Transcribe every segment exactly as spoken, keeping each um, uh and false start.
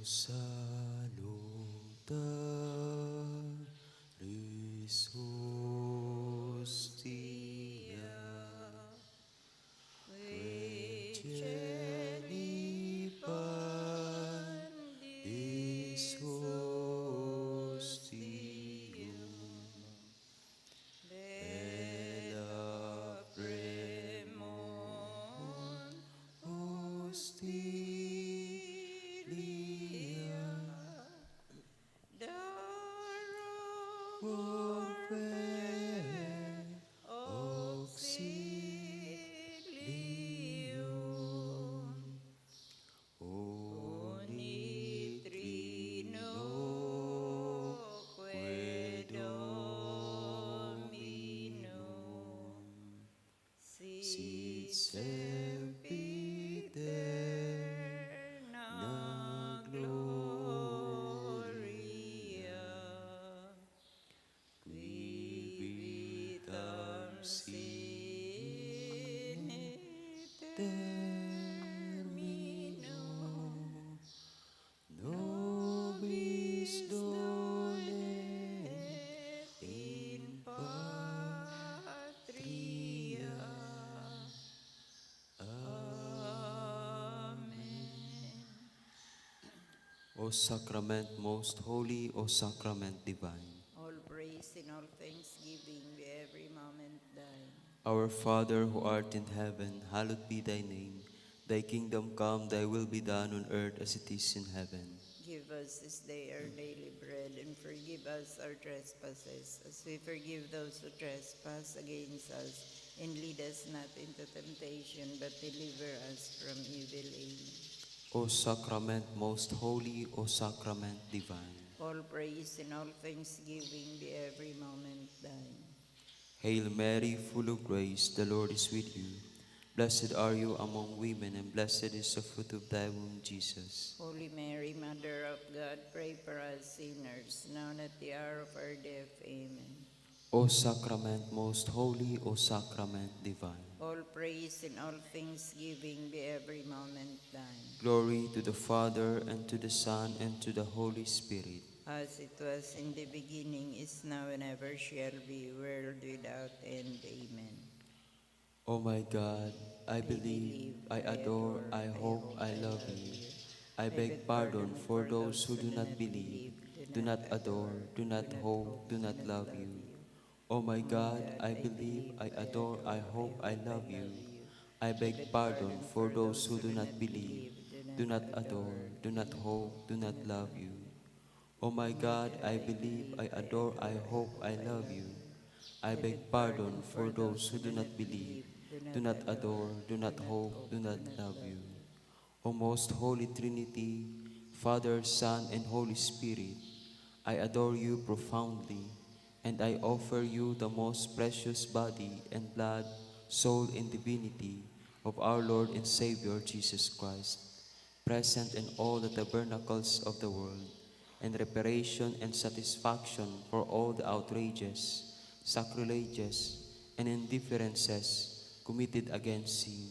Salutaris hostia, que celi pandis hostium, bella premon hostilia, daror per auxilium. Unitrinoque Dominum, sit sempiterna gloria, qui vitam sine termino nobis dolet in patria. Amen. O Sacrament most holy, O Sacrament divine. All praise and all thanksgiving be every moment thine. Our Father who art in heaven, hallowed be thy name. Thy kingdom come, thy will be done on earth as it is in heaven. Give us this day our daily bread, and forgive us our trespasses, as we forgive those who trespass against us. And lead us not into temptation, but deliver us from evil. Amen. O Sacrament most holy, O Sacrament divine. All praise and all thanksgiving be every moment thine. Hail Mary, full of grace, the Lord is with you. Blessed are you among women, and blessed is the fruit of thy womb, Jesus. Holy Mary, Mother of God, pray for us sinners, now and at the hour of our death. Amen. O Sacrament most holy, O Sacrament divine. All praise and all thanksgiving be every moment thine. Glory to the Father, and to the Son, and to the Holy Spirit. As it was in the beginning, is now, and ever shall be, world without end. Amen. O my God, I believe, I adore, I hope, I love you. I beg pardon for those who do not believe, do not adore, do not hope, do not love you. O my God, I believe, I adore, I hope, I love you. I beg pardon for those who do not believe, do not adore, do not hope, do not love you. O my God, I believe, I adore, I hope, I love you. I beg pardon for those who do not believe, do not adore, do not hope, do not love you. O most holy Trinity, Father, Son, and Holy Spirit, I adore you profoundly, and I offer you the most precious body and blood, soul, and divinity of our Lord and Savior Jesus Christ, present in all the tabernacles of the world, and reparation and satisfaction for all the outrages, sacrileges, and indifferences committed against him,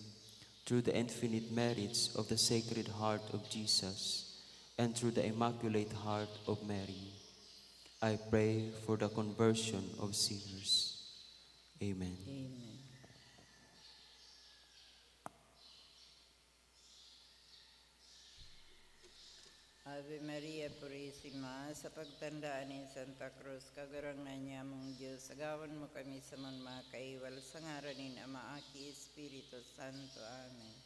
through the infinite merits of the Sacred Heart of Jesus, and through the Immaculate Heart of Mary. I pray for the conversion of sinners. Amen. Amen. Ave Maria Purisima, sa pagtandaan nin Santa Cruz, Kagurangnan nyamong Dios, agawan mo kami sa mga kaiwal, sa ngaran nin Ama, Aki, Espiritu Santo. Amen.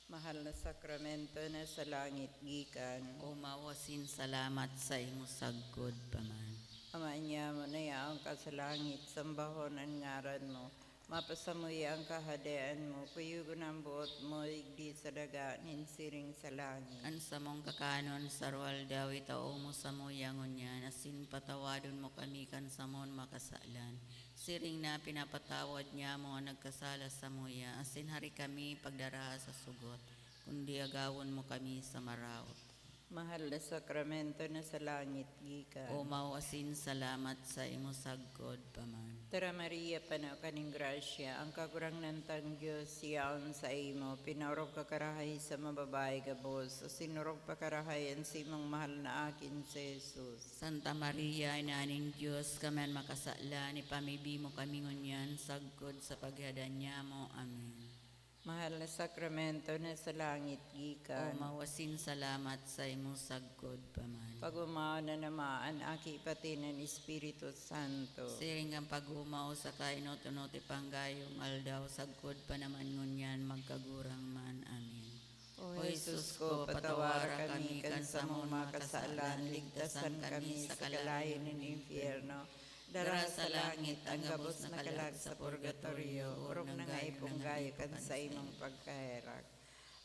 Mahal na sakramento na sa langit gikan. O mawasin salamat sa imo sagkod pa man. Ama nyamo na yaon ka sa langit, sambahon an ngaran mo. Mapasamuya an Kahadean mo, kuyogon an boot mo, igdi sa daga nin siring sa langit. An samong kakanon sa aroaldaw itao mo samuya ngunyan, asin patawadon mo kami kan samon makasalan, siring na pinapatawad nyamo an nagkasala samuya, asin hari kami pagdaraha sa sugot, kundi agawon mo kami sa maraot. Mahal na sakramento na sa langit gikan. O mawasin salamat sa imo sagkod pa man. Tara Maria, pano ka nin grasya, ang Kagurangnan tang Dios yaon saimo. Pinaorog ka karahay sa mga babayi gabos, asin orog pa karahay an simong mahal na aki, si Jesus. Santa Maria, Ina nin Dios, kami an makasalan, ipamibi mo kami ngunyan sagkod sa paghihadan nyamo. Amen. Mahal na sakramento na sa langit gikan. O mawasin salamat saimo sagkod pa man. Pag-umaon na naman an Aki pati nin Espiritu Santo. Siring kan pag-umaw sa kainot-unot ipanggayong aldaw, sagkod pa naman ngunyan magkagurang man. Amen. O Jesus ko, patawara kami kan samong mga kasalan, ligtasan kami sa kalayo nin impyerno. Dara sa langit an gabos na kalag sa purgatorio, orog na nga ipunggayo kan saimong pagkaherak.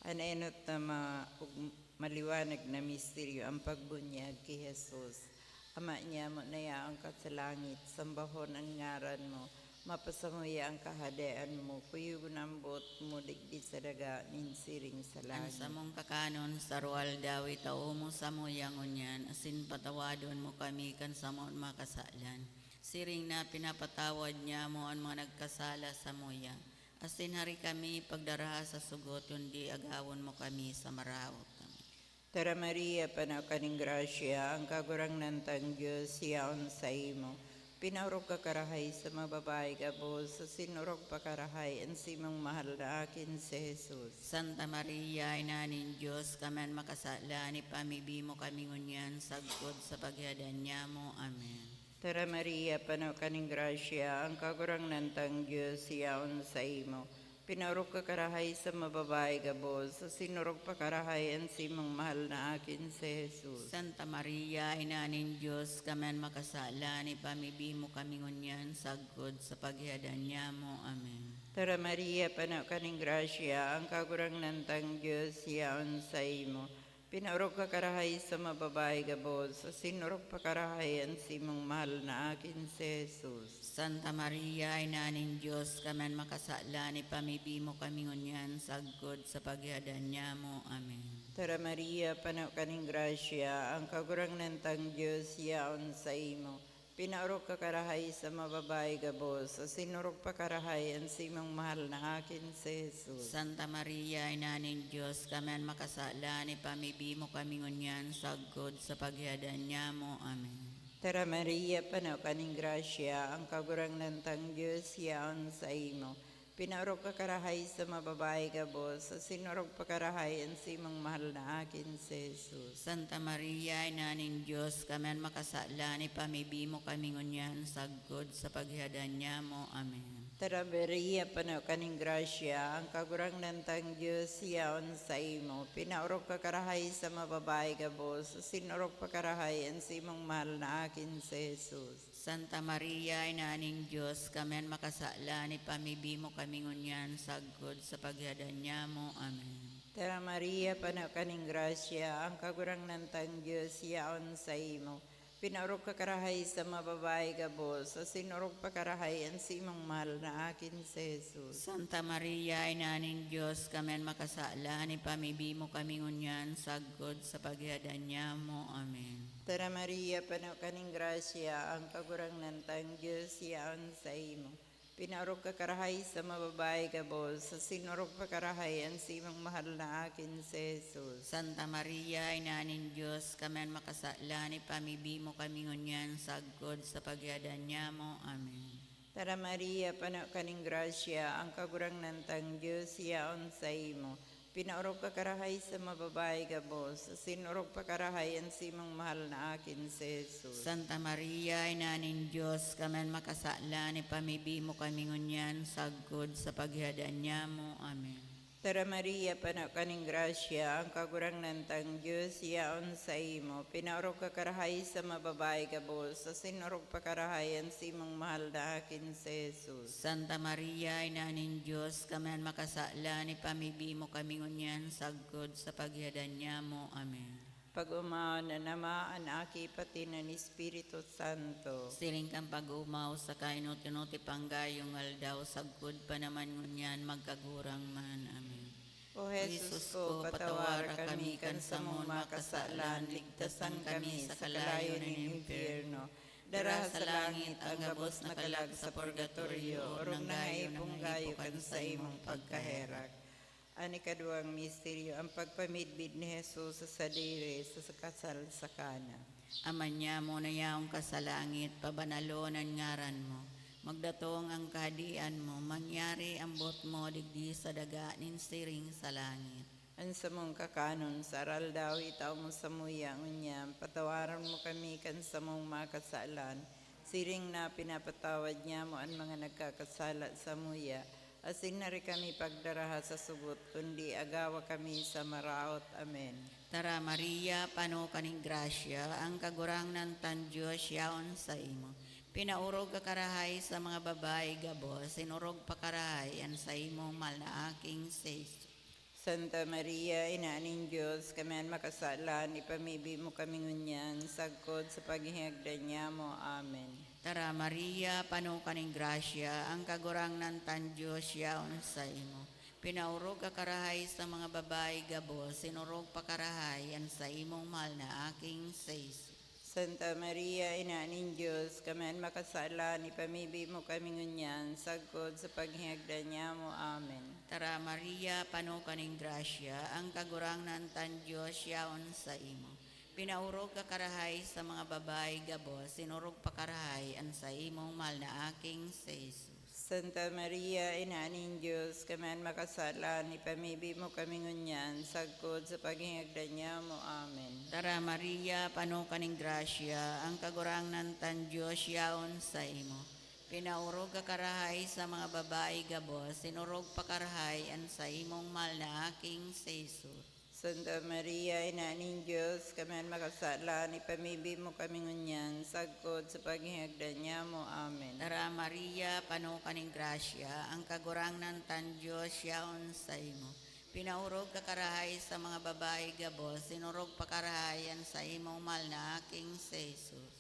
An enot na ma-, ug maliwanag na misteryo, an pagbunyag ki Jesus. Ama nyamo na yaon ka sa langit, sambahon an ngaran mo, mapasamuya an kahadean mo, kuyogon an boot mo digdi sa daga nin siring sa langit. An samong kakanon sa aroaldaw, itao mo samuya ngunyan, asin patawadon mo kami kan samong mga kasalan. Siring na pinapatawad nyamo an mga nagkasala samuya. Asin hari kami pagdaraha sa sugot, kundi agawon mo kami sa maraot kami. Tara Maria, pano ka nin grasya, ang Kagurangnan tang Dios yaon saimo. Pinaorog ka karahay sa mga babayi gabos, asin orog pa karahay an simong mahal na aki, si Jesus. Santa Maria, Ina nin Dios, kami an makasalan, ipamibi mo kami ngunyan sagkod sa paghihadan nyamo. Amen. Tara Maria, pano ka nin grasya, ang Kagurangnan tang Dios yaon saimo. Pinaorog ka karahay sa mga babayi gabos, asin orog pa karahay an simong mahal na aki, si Jesus. Santa Maria, Ina nin Dios, kami an makasalan, ipamibi mo kami ngunyan sagkod sa paghihadan nyamo. Amen. Tara Maria, pano ka nin grasya, ang Kagurangnan tang Dios yaon saimo. Pinaorog ka karahay sa mga babayi gabos, asin orog pa karahay an simong mahal na aki, si Jesus. Santa Maria, Ina nin Dios, kami an makasalan, ipamibi mo kami ngunyan sagkod sa paghihadan nyamo. Amen. Tara Maria, pano ka nin grasya, ang Kagurangnan tang Dios yaon saimo. Pinaorog ka karahay sa mga babayi gabos, asin orog pa karahay an simong mahal na aki, si Jesus. Santa Maria, Ina nin Dios, kami an makasalan, ipamibi mo kami ngunyan sagkod sa paghihadan nyamo. Amen. Tara Maria, pano ka nin grasya, ang Kagurangnan tang Dios yaon saimo. Pinaorog ka karahay sa mga babayi gabos, asin orog pa karahay an simong mahal na aki, si Jesus. Santa Maria, Ina nin Dios, kami an makasalan, ipamibi mo kami ngunyan sagkod sa paghihadan nyamo. Amen. Tara Maria, pano ka nin grasya, ang Kagurangnan tang Dios yaon saimo. Pinaorog ka karahay sa mga babayi gabos, asin orog pa karahay an simong mahal na aki, si Jesus. Santa Maria, Ina nin Dios, kami an makasalan, ipamibi mo kami ngunyan sagkod sa paghihadan nyamo. Amen. Tara Maria, pano ka nin grasya, ang Kagurangnan tang Dios yaon saimo. Pinaorog ka karahay sa mga babayi gabos, asin orog pa karahay an simong mahal na aki, si Jesus. Santa Maria, Ina nin Dios, kami an makasalan, ipamibi mo kami ngunyan sagkod sa paghihadan nyamo. Amen. Tara Maria, pano ka nin grasya, ang Kagurangnan tang Dios yaon saimo. Pinaorog ka karahay sa mga babayi gabos, asin orog pa karahay an simong mahal na aki, si Jesus. Santa Maria, Ina nin Dios, kami an makasalan, ipamibi mo kami ngunyan sagkod sa paghihadan nyamo. Amen. Tara Maria, pano ka nin grasya, ang Kagurangnan tang Dios yaon saimo. Pinaorog ka karahay sa mga babayi gabos, asin orog pa karahay an simong mahal na aki, si Jesus. Santa Maria, Ina nin Dios, kami an makasalan, ipamibi mo kami ngunyan sagkod sa paghihadan nyamo. Amen. Tara Maria, pano ka nin grasya, ang Kagurangnan tang Dios yaon saimo. Pinaorog ka karahay sa mga babayi gabos, asin orog pa karahay an simong mahal na aki, si Jesus. Santa Maria, Ina nin Dios, kami an makasalan, ipamibi mo kami ngunyan sagkod sa paghihadan nyamo. Amen. Pag-umaon an Ama, an Aki, pati an Espiritu Santo. Siring kan pag-umaw sa kainot-unot ipanggayong aldaw, sagkod pa naman ngunyan, magkagurang man. Amen. O Jesus ko, patawara kami kan samong mga kasalan, ligtasan kami sa kalayo nin impyerno. Dara sa langit ang gabos na kalag sa purgatorio, orog na nga ipunggayo kan saimong pagkaherak. An ikaduwang misteryo, ang pagpamidbid ni Jesus sa sadiri sa kasal sa Cana. Ama niamo na yaon ka sa langit, pabanalon an ngaran mo. Magdatong ang Kahadean mo, mangyari ang boot mo digdi sa daga nin siring sa langit. An samong kakanon sa aroaldaw, itao mo samuya ngunyan. Patawaron mo kami kan samong mga kasalan, siring na pinapatawad niamo an mga nagkakasala samuya. Asin dai kami pagdaraha sa sugot, kundi agawa kami sa maraot. Amen. Tara, Maria, pano ka nin grasya, ang Kagurangnan kan Dios yaon saimo. Pinaorog ka karahay sa mga babayi gabos, asin orog pa karahay an saimong mahal na aking si Jesus. Santa Maria, Ina nin Dios, kami an makasalan, ipamibi mo kami ngunyan, sagkod sa paghihagdan niamo. Amen. Tara, Maria, pano ka nin grasya, ang Kagurangnan kan Dios yaon saimo. Pinaorog ka karahay sa mga babayi gabos, asin orog pa karahay an saimong mahal na aking si Jesus. Santa Maria, Ina nin Dios, kami an makasalan, ipamibi mo kami ngunyan, sagkod sa paghihagdan niamo. Amen. Tara, Maria, pano ka nin grasya, ang Kagurangnan kan Dios yaon saimo. Pinaorog ka karahay sa mga babayi gabos, asin orog pa karahay an saimong mahal na aking si Jesus. Santa Maria, Ina nin Dios, kami an makasalan, ipamibi mo kami ngunyan, sagkod sa paghihagdan niamo. Amen. Tara, Maria, pano ka nin grasya, ang Kagurangnan kan Dios yaon saimo. Pinaorog ka karahay sa mga babayi gabos, asin orog pa karahay an saimong mahal na aking si Jesus. Santa Maria, Ina nin Dios, kami an makasalan, ipamibi mo kami ngunyan, sagkod sa paghihagdan niamo. Amen. Tara, Maria, pano ka nin grasya, ang Kagurangnan kan Dios yaon saimo. Pinaorog ka karahay sa mga babayi gabos, asin orog pa karahay an saimong mahal na aking si Jesus.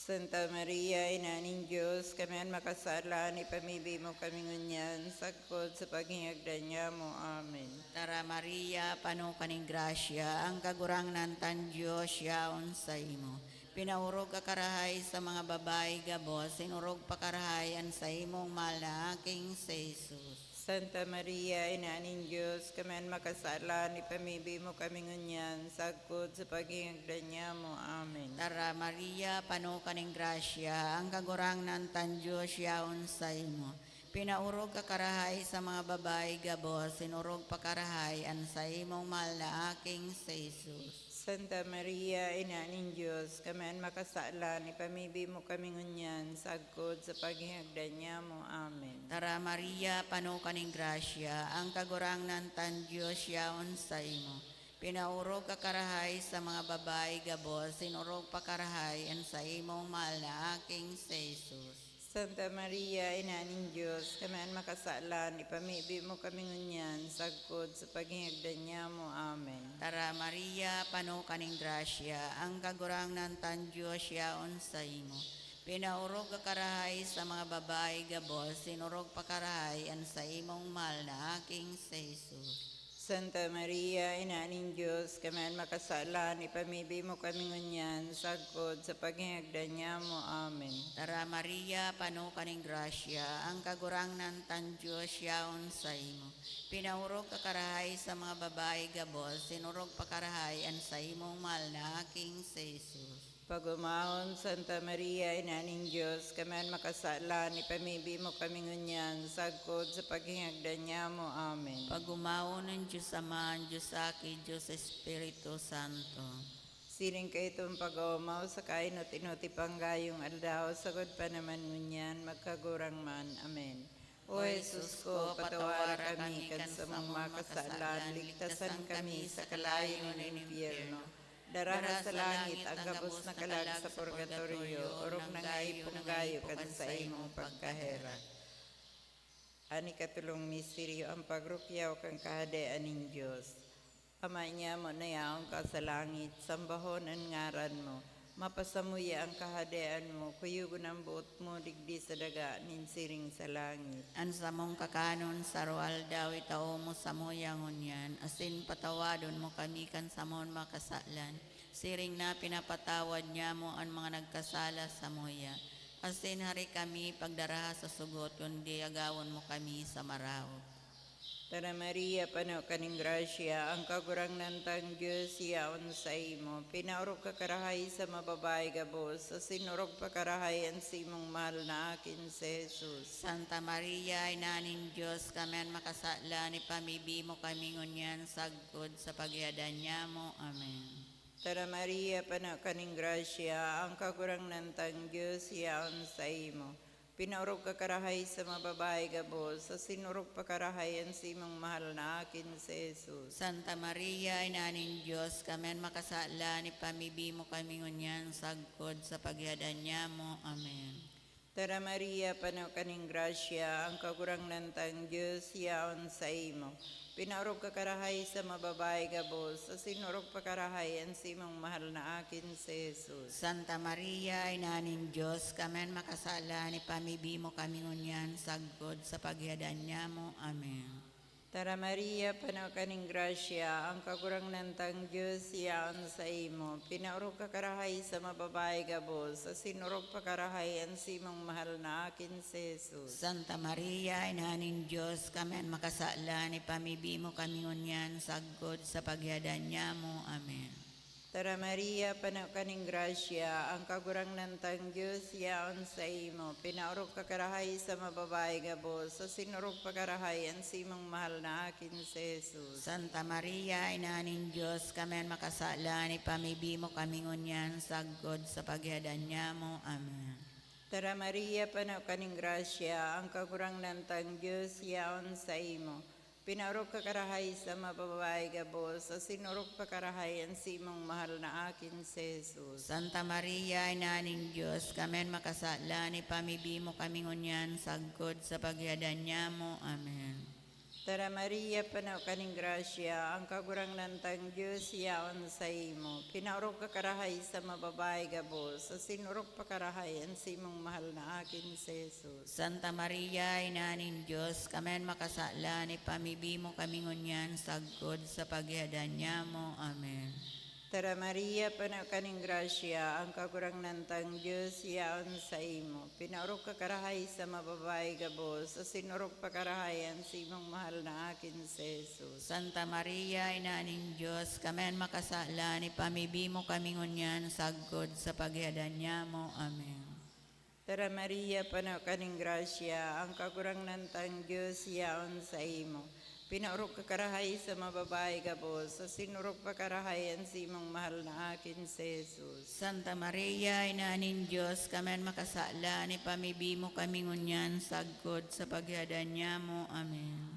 Santa Maria, Ina nin Dios, kami an makasalan, ipamibi mo kami ngunyan, sagkod sa paghihagdan niamo. Amen. Tara, Maria, pano ka nin grasya, ang Kagurangnan kan Dios yaon saimo. Pinaorog ka karahay sa mga babayi gabos, asin orog pa karahay an saimong mahal na aking si Jesus. Santa Maria, Ina nin Dios, kami an makasalan, ipamibi mo kami ngunyan, sagkod sa paghihagdan niamo. Amen. Tara, Maria, pano ka nin grasya, ang Kagurangnan kan Dios yaon saimo. Pinaorog ka karahay sa mga babayi gabos, asin orog pa karahay an saimong mahal na aking si Jesus. Santa Maria, Ina nin Dios, kami an makasalan, ipamibi mo kami ngunyan, sagkod sa paghihagdan niamo. Amen. Tara, Maria, pano ka nin grasya, ang Kagurangnan kan Dios yaon saimo. Pinaorog ka karahay sa mga babayi gabos, asin orog pa karahay an saimong mahal na aking si Jesus. Santa Maria, Ina nin Dios, kami an makasalan, ipamibi mo kami ngunyan, sagkod sa paghihagdan niamo. Amen. Tara, Maria, pano ka nin grasya, ang Kagurangnan kan Dios yaon saimo. Pinaorog ka karahay sa mga babayi gabos, asin orog pa karahay an saimong mahal na aking si Jesus. Santa Maria, Ina nin Dios, kami an makasalan, ipamibi mo kami ngunyan, sagkod sa paghihagdan niamo. Amen. Tara, Maria, pano ka nin grasya, ang Kagurangnan kan Dios yaon saimo. Pinaorog ka karahay sa mga babayi gabos, asin orog pa karahay an saimong mahal na aking si Jesus. Pag-omawon, Santa Maria, Ina nin Dios, kami an makasalan, ipamibi mo kami ngunyan, sagkod sa paghihagdan niamo. Amen. Pag-omawon an Dios Ama, an Dios Aki, Dios Espiritu Santo. Siring kaitong pag-oomaw sa kainot-inoti panggayong aldaw, sagkod pa naman ngunyan, magkagurang man. Amen. O Jesus ko, patawara kami kan samong mga kasalan, ligtasan kami sa kalayo nin impyerno. Daraha sa langit ang gabos na kalag sa purgatorio, orog na nga ipunggayo kan saimong pagkaherak. An ikatulong misteryo, ang pagrukyaw kan Kahadean nin Dios. Ama niamo na yaon ka sa langit, sambahon an ngaran mo. Mapasamuya an Kahadean mo, kuyogon an boot mo digdi sa daga nin siring sa langit. An samong kakanon sa aroaldaw itao mo samuya ngunyan, asin patawadon mo kami kan samong mga kasalan, Siring na pinapatawad niamo an mga nagkasala samuya. Asin hari kami pagdaraha sa sugot, kundi agawon mo kami sa maraot. Tara, Maria, pano ka nin grasya, ang Kagurangnan tang Dios yaon saimo. Pinaorog ka karahay sa mga babayi gabos, asin orog pa karahay an simong mahal na akin, si Jesus. Santa Maria, Ina nin Dios, kami an makasalan, ipamibi mo kami ngunyan sagkod sa paghihadan niamo. Amen. Tara, Maria, pano ka nin grasya, ang Kagurangnan tang Dios yaon saimo. Pinaorog ka karahay sa mga babayi gabos, asin orog pa karahay an simong mahal na akin, si Jesus. Santa Maria, Ina nin Dios, kami an makasalan, ipamibi mo kami ngunyan sagkod sa paghihadan niamo. Amen. Tara, Maria, pano ka nin grasya, ang Kagurangnan tang Dios yaon saimo. Pinaorog ka karahay sa mga babayi gabos, asin orog pa karahay an simong mahal na akin, si Jesus. Santa Maria, Ina nin Dios, kami an makasalan, ipamibi mo kami ngunyan sagkod sa paghihadan niamo. Amen. Tara, Maria, pano ka nin grasya, ang Kagurangnan tang Dios yaon saimo. Pinaorog ka karahay sa mga babayi gabos, asin orog pa karahay an simong mahal na akin, si Jesus. Santa Maria, Ina nin Dios, kami an makasalan, ipamibi mo kami ngunyan sagkod sa paghihadan niamo. Amen. Tara, Maria, pano ka nin grasya, ang Kagurangnan tang Dios yaon saimo. Pinaorog ka karahay sa mga babayi gabos, asin orog pa karahay an simong mahal na akin, si Jesus. Santa Maria, Ina nin Dios, kami an makasalan, ipamibi mo kami ngunyan sagkod sa paghihadan niamo. Amen. Tara, Maria, pano ka nin grasya, ang Kagurangnan tang Dios yaon saimo. Pinaorog ka karahay sa mga babayi gabos, asin orog pa karahay an simong mahal na akin, si Jesus. Santa Maria, Ina nin Dios, kami an makasalan, ipamibi mo kami ngunyan sagkod sa paghihadan niamo. Amen. Tara, Maria, pano ka nin grasya, ang Kagurangnan tang Dios yaon saimo. Pinaorog ka karahay sa mga babayi gabos, asin orog pa karahay an simong mahal na akin, si Jesus. Santa Maria, Ina nin Dios, kami an makasalan, ipamibi mo kami ngunyan sagkod sa paghihadan niamo. Amen. Tara, Maria, pano ka nin grasya, ang Kagurangnan tang Dios yaon saimo. Pinaorog ka karahay sa mga babayi gabos, asin orog pa karahay an simong mahal na akin, si Jesus. Santa Maria, Ina nin Dios, kami an makasalan, ipamibi mo kami ngunyan sagkod sa paghihadan niamo. Amen. Tara, Maria, pano ka nin grasya, ang Kagurangnan tang Dios yaon saimo. Pinaorog ka karahay sa mga babayi gabos, asin orog pa karahay an simong mahal na akin, si Jesus. Santa Maria, Ina nin Dios, kami an makasalan, ipamibi mo kami ngunyan sagkod sa paghihadan niamo. Amen.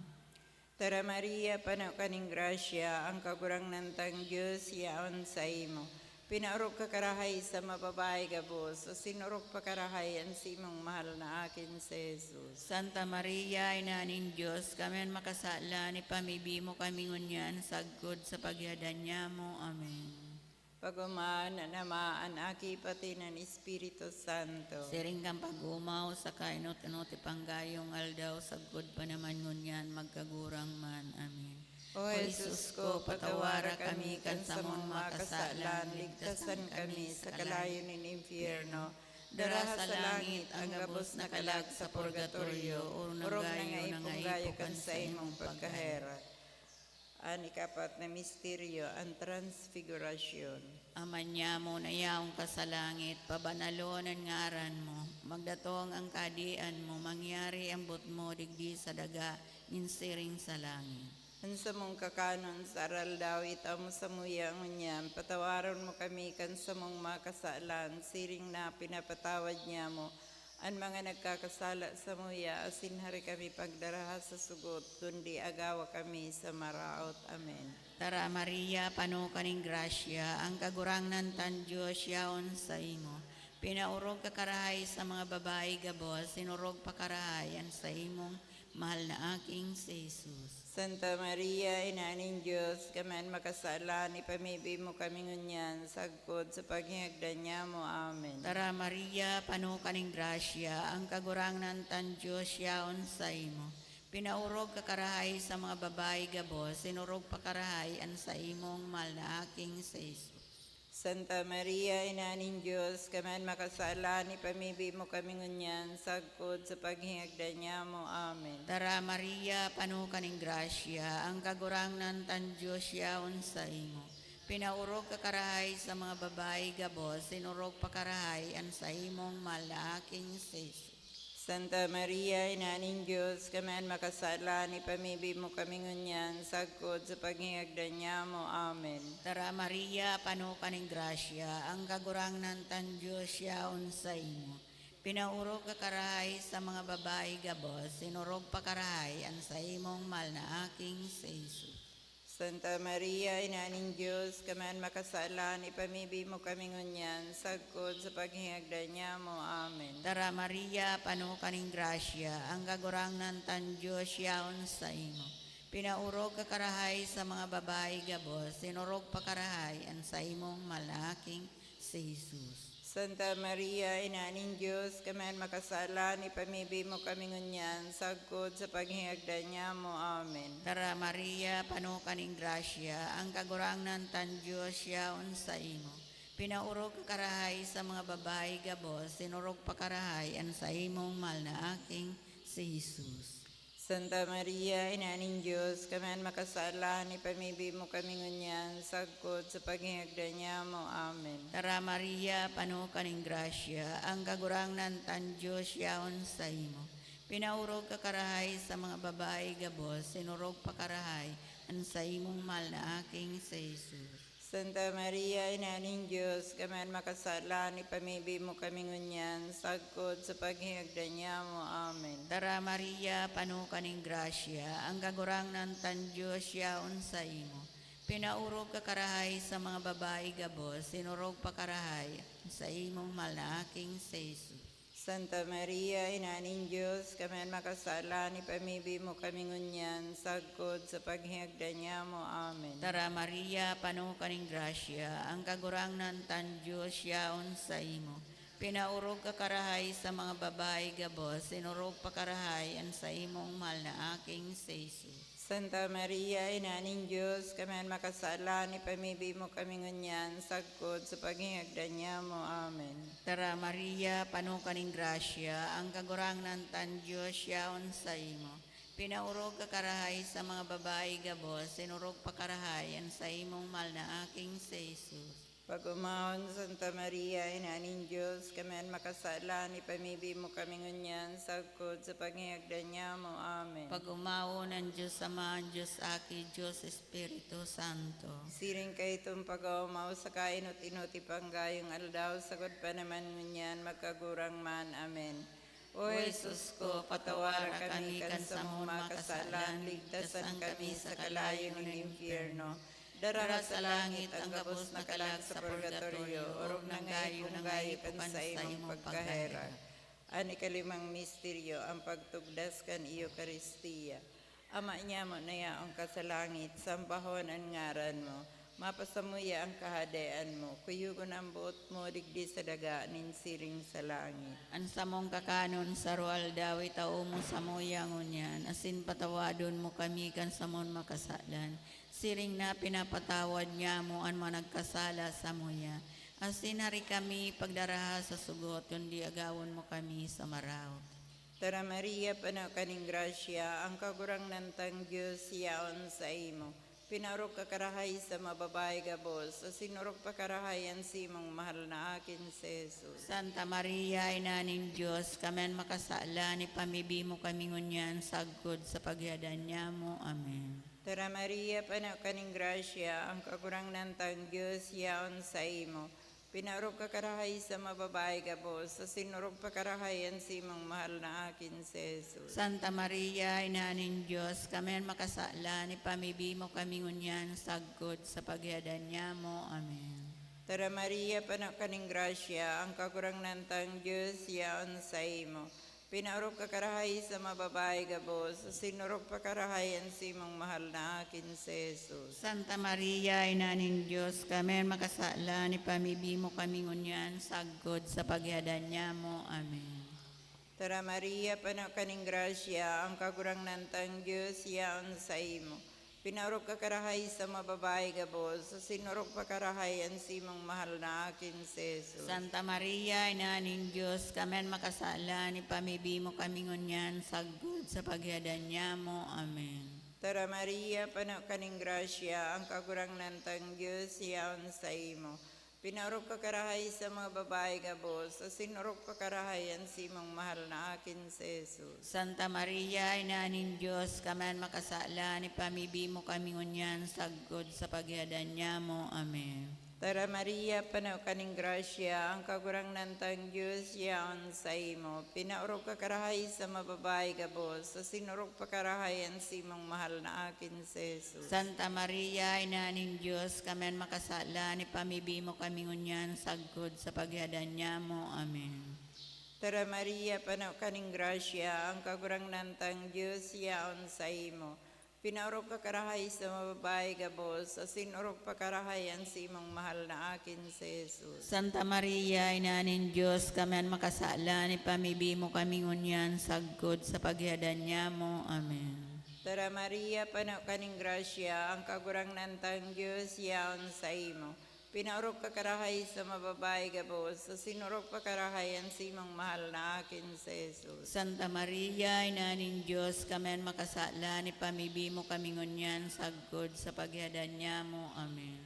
Tara, Maria, pano ka nin grasya, ang Kagurangnan tang Dios yaon saimo. Pinaorog ka karahay sa mga babayi gabos, asin orog pa karahay an simong mahal na akin, si Jesus. Santa Maria, Ina nin Dios, kami an makasalan, ipamibi mo kami ngunyan sagkod sa paghihadan niamo. Amen. Pag-omahan an Ama, an Aki, pati an Espiritu Santo. Siring kan pag-omaw sa kainot-inot ipanggayong aldaw, sagkod pa naman ngunyan, magkagurang man. Amen. O Jesus ko, patawara kami kan samong mga kasalan, ligtasan kami sa kalayo nin impyerno. Dara sa langit ang gabos na kalag sa purgatorio, orog na nga ipong gayo kan saimong pagkaherak. An ikapat na misteryo, an Transfigurasyon. Ama niamo na yaon ka sa langit, pabanalon an ngaran mo. Magdatong an kahadean mo, mangyari an boot mo digdi sa daga, nin siring sa langit. An samong kakanon sa aroaldaw, itao mo samuya ngunyan. Patawaron mo kami kan samong mga kasalan, siring na pinapatawad niamo an mga nagkakasala samuya, asin hari kami pagdaraha sa sugot, kundi agawa kami sa maraot. Amen. Tara, Maria, pano ka nin grasya, ang Kagurangnan tan Dios yaon saimo. Pinaorog ka karahay sa mga babayi gabos, sinorog pa karahay an saimong mahal na aking si Jesus. Santa Maria, Ina nin Dios, kami an makasalan, ipamibi mo kami ngunyan, sagkod sa paghingagdan niamo. Amen. Tara, Maria, pano ka nin grasya, ang Kagurangnan tan Dios yaon saimo. Pinaorog ka karahay sa mga babayi gabos, sinorog pa karahay an saimong mahal na aking si Jesus. Santa Maria, Ina nin Dios, kami an makasala, ipamibi mo kami ngunyan, sagkod sa paghingagdan niamo. Amen. Tara, Maria, pano ka nin grasya, ang Kagurangnan kan Dios yaon saimo. Pinaorog ka karahay sa mga babayi gabos, sinorog pa karahay an saimong mahal na aking si Jesus. Santa Maria, Ina nin Dios, kami an makasala, ipamibi mo kami ngunyan, sagkod sa paghingagdan niamo. Amen. Tara, Maria, pano ka nin grasya, ang Kagurangnan kan Dios yaon saimo. Pinaorog ka karahay sa mga babayi gabos, sinorog pa karahay an saimong mahal na aking si Jesus. Santa Maria, Ina nin Dios, kami an makasala, ipamibi mo kami ngunyan, sagkod sa paghingagdan niamo. Amen. Tara, Maria, pano ka nin grasya, ang Kagurangnan kan Dios yaon saimo. Pinaorog ka karahay sa mga babayi gabos, sinorog pa karahay an saimong mahal na aking si Jesus. Santa Maria, Ina nin Dios, kami an makasala, ipamibi mo kami ngunyan, sagkod sa paghingagdan niamo. Amen. Tara, Maria, pano ka nin grasya, ang Kagurangnan kan Dios yaon saimo. Pinaorog ka karahay sa mga babayi gabos, sinorog pa karahay an saimong mahal na aking si Jesus. Santa Maria, Ina nin Dios, kami an makasala, ipamibi mo kami ngunyan, sagkod sa paghingagdan niamo. Amen. Tara, Maria, pano ka nin grasya, ang Kagurangnan kan Dios yaon saimo. Pinaorog ka karahay sa mga babayi gabos, sinorog pa karahay an saimong mahal na aking si Jesus. Santa Maria, Ina nin Dios, kami an makasala, ipamibi mo kami ngunyan, sagkod sa paghingagdan niamo. Amen. Tara, Maria, pano ka nin grasya, ang Kagurangnan kan Dios yaon saimo. Pinaorog ka karahay sa mga babayi gabos, sinorog pa karahay an saimong mahal na aking si Jesus. Santa Maria, Ina nin Dios, kami an makasala, ipamibi mo kami ngunyan, sagkod sa paghingagdan niamo. Amen. Tara, Maria, pano ka nin grasya, ang Kagurangnan kan Dios yaon saimo. Pinaorog ka karahay sa mga babayi gabos, sinorog pa karahay an saimong mahal na aking si Jesus. Santa Maria, Ina nin Dios, kami an makasala, ipamibi mo kami ngunyan, sagkod sa paghingagdan niamo. Amen. Tara, Maria, pano ka nin grasya, ang Kagurangnan kan Dios yaon saimo. Pinaorog ka karahay sa mga babayi gabos, sinorog pa karahay an saimong mahal na aking si Jesus. Pag-omawon, Santa Maria, Ina nin Dios, kami an makasala, ipamibi mo kami ngunyan, sagkod sa paghingagdan niamo. Amen. Pag-omawon an Dios Ama, an Dios Aki, Dios Espiritu Santo. Siring kaitong pag-oomaw sa kainot-inoti panggayong aldaw, sagkod pa naman ngunyan, magkagurang man. Amen. O Jesus ko, patawara kami kan samong mga kasalan, ligtasan kami sa kalayo nin impyerno. Dara sa langit ang gabos na kalag sa purgatorio, orog na ngayo na ngayo kan saimong pagkaherak. An ikalimang misteryo, ang pagtugdas kan Eukaristia. Ama niamo na yaon ka sa langit, sambahon an ngaran mo. Mapasamuya an kahadean mo. Kuyogon an boot mo digdi sa daga nin siring sa langit. An samong kakanon sa aroaldaw itao mo samuya ngunyan, asin patawadon mo kami kan samon makasalan, siring na pinapatawad niamo an mga nagkasala samuya. Asin hari kami pagdaraha sa sugot, kundi agawon mo kami sa maraot. Tara, Maria, pano ka nin grasya, ang Kagurangnan tang Dios yaon saimo. Pinaorog ka karahay sa mga babayi gabos, asin orog pa karahay an simong mahal na akin si Jesus. Santa Maria, Ina nin Dios, kami an makasalan, ipamibi mo kami ngunyan sagkod sa paghihadan niamo. Amen. Tara, Maria, pano ka nin grasya, ang Kagurangnan tang Dios yaon saimo. Pinaorog ka karahay sa mga babayi gabos, asin orog pa karahay an simong mahal na akin si Jesus. Santa Maria, Ina nin Dios, kami an makasalan, ipamibi mo kami ngunyan sagkod sa paghihadan niamo. Amen. Tara, Maria, pano ka nin grasya, ang Kagurangnan tang Dios yaon saimo. Pinaorog ka karahay sa mga babayi gabos, asin orog pa karahay an simong mahal na akin si Jesus. Santa Maria, Ina nin Dios, kami an makasalan, ipamibi mo kami ngunyan sagkod sa paghihadan niamo. Amen. Tara, Maria, pano ka nin grasya, ang Kagurangnan tang Dios yaon saimo. Pinaorog ka karahay sa mga babayi gabos, asin orog pa karahay an simong mahal na akin si Jesus. Santa Maria, Ina nin Dios, kami an makasalan, ipamibi mo kami ngunyan sagkod sa paghihadan nyamo. Amen. Tara Maria, pano ka nin grasya, ang Kagurangnan tang Dios yaon saimo. Pinaorog ka karahay sa mga babayi gabos, asin orog pa karahay an simong mahal na akin si Jesus. Santa Maria, Ina nin Dios, kami an makasalan, ipamibi mo kami ngunyan sagkod sa paghihadan nyamo. Amen. Tara Maria, pano ka nin grasya, ang Kagurangnan tang Dios yaon saimo. Pinaorog ka karahay sa mga babayi gabos, asin orog pa karahay an simong mahal na akin si Jesus. Santa Maria, Ina nin Dios, kami an makasalan, ipamibi mo kami ngunyan sagkod sa paghihadan nyamo. Amen. Tara Maria, pano ka nin grasya, ang Kagurangnan tang Dios yaon saimo. Pinaorog ka karahay sa mga babayi gabos, asin orog pa karahay an simong mahal na akin si Jesus. Santa Maria, Ina nin Dios, kami an makasalan, ipamibi mo kami ngunyan sagkod sa paghihadan nyamo. Amen. Tara Maria, pano ka nin grasya, ang Kagurangnan tang Dios yaon saimo. Pinaorog ka karahay sa mga babayi gabos, asin orog pa karahay an simong mahal na akin si Jesus. Santa Maria, Ina nin Dios, kami an makasalan, ipamibi mo kami ngunyan sagkod sa paghihadan nyamo. Amen.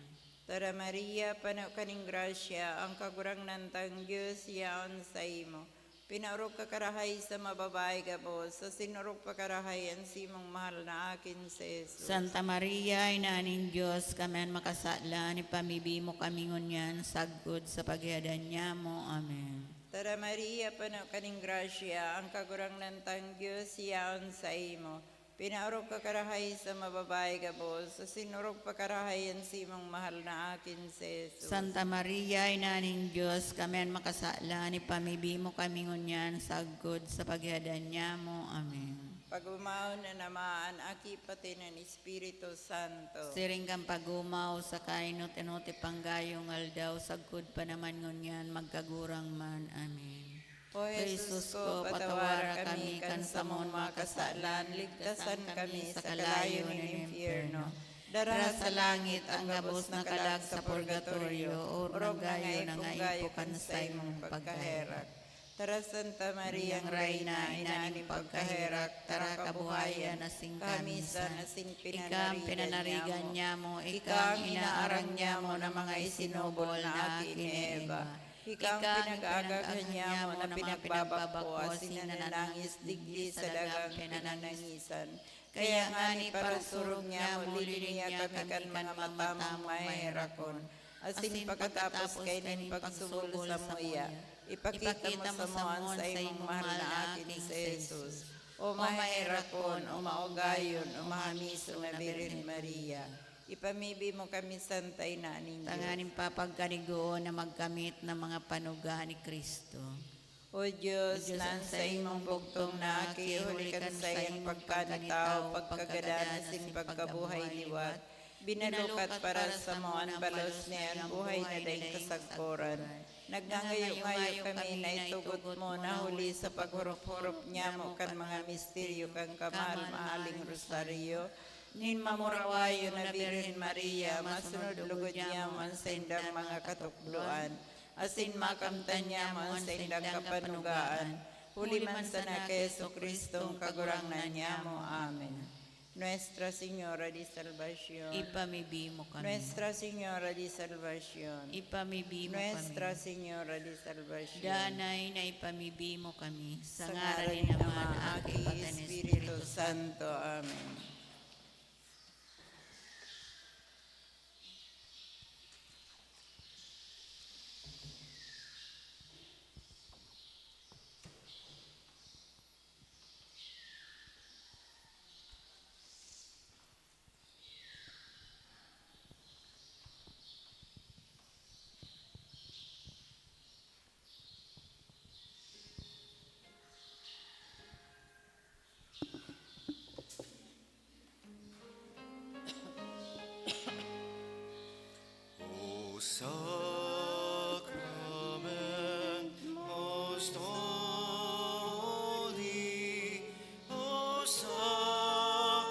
Tara Maria, pano ka nin grasya, ang Kagurangnan tang Dios yaon saimo. Pinaorog ka karahay sa mga babayi gabos, asin orog pa karahay an simong mahal na akin si Jesus. Santa Maria, Ina nin Dios, kami an makasalan, ipamibi mo kami ngunyan sagkod sa paghihadan nyamo. Amen. Tara Maria, pano ka nin grasya, ang Kagurangnan tang Dios yaon saimo. Pinaorog ka karahay sa mga babayi gabos, asin orog pa karahay an simong mahal na akin si Jesus. Santa Maria, Ina nin Dios, kami an makasalan, ipamibi mo kami ngunyan sagkod sa paghihadan nyamo. Amen. Pag-omawon an Ama, an Aki, pati an Espiritu Santo. Siring kan pag-omaw sa kainot-inot, ipanggayong aldaw, sagkod pa naman ngunyan, magkagurang man. Amen. O Jesus ko, patawara kami kan samong mga kasalan, ligtasan kami sa kalayo nin impyerno. Daraha sa langit an gabos na kalag sa purgatorio, orog na ngaipo kan saimong pagkaherak. Tara, Santa Maria, Reyna, Ina nin pagkaherak, tara kabuhayan asin kahamisan, ika an pinanarigan nyamo, ika an inaarang nyamo na mga isinubol na aki ni Eva. Ika an pinag-aagaghan nyamo na pinagbabako asin nananangis digdi sa dagang pinanangisan. Kaya ngani parasurog nyamo, liniya kami kan mga mata mong maherakon. Asin pagkatapos kaining pagsubol samuya, ipakita mo samo an saimong mahal na aki si Jesus. O maherakon, o maugayon, o mahamiso na Birhen Maria. Ipamibi mo kami, Santa Ina nin Dios. Tanganing papagkanigoon na magkamit na mga panuga ni Cristo. O Dios, na an saimong bugtong na aki, huli kan saiyang pagkanitawo, pagkagadan asin pagkabuhay liwat, binalukat para samo an balos niya an buhay na daing kasagkoran. Nagngangayo-ngayo kami na itugot mo na huli sa paghurop-hurop nyamo kan mga misteryo kan kamahal-mahaling rosaryo, nin mamurawayon na Birhen Maria, masunod lugod nyamo an saindang mga katukdoan, asin makamtan nyamo an saindang kapanugaan, huli man sana ki Jesu-Cristo an Kagurangnan nyamo. Amen. Nuestra Señora de Salvacion. Ipamibi mo kami. Nuestra Señora de Salvacion. Ipamibi mo kami. Nuestra Señora de Salvacion. Danay na ipamibi mo kami. Sa ngaran nin Ama, Aki, pati nin Espiritu Santo. Amen. O sacrament most holy, O sacrament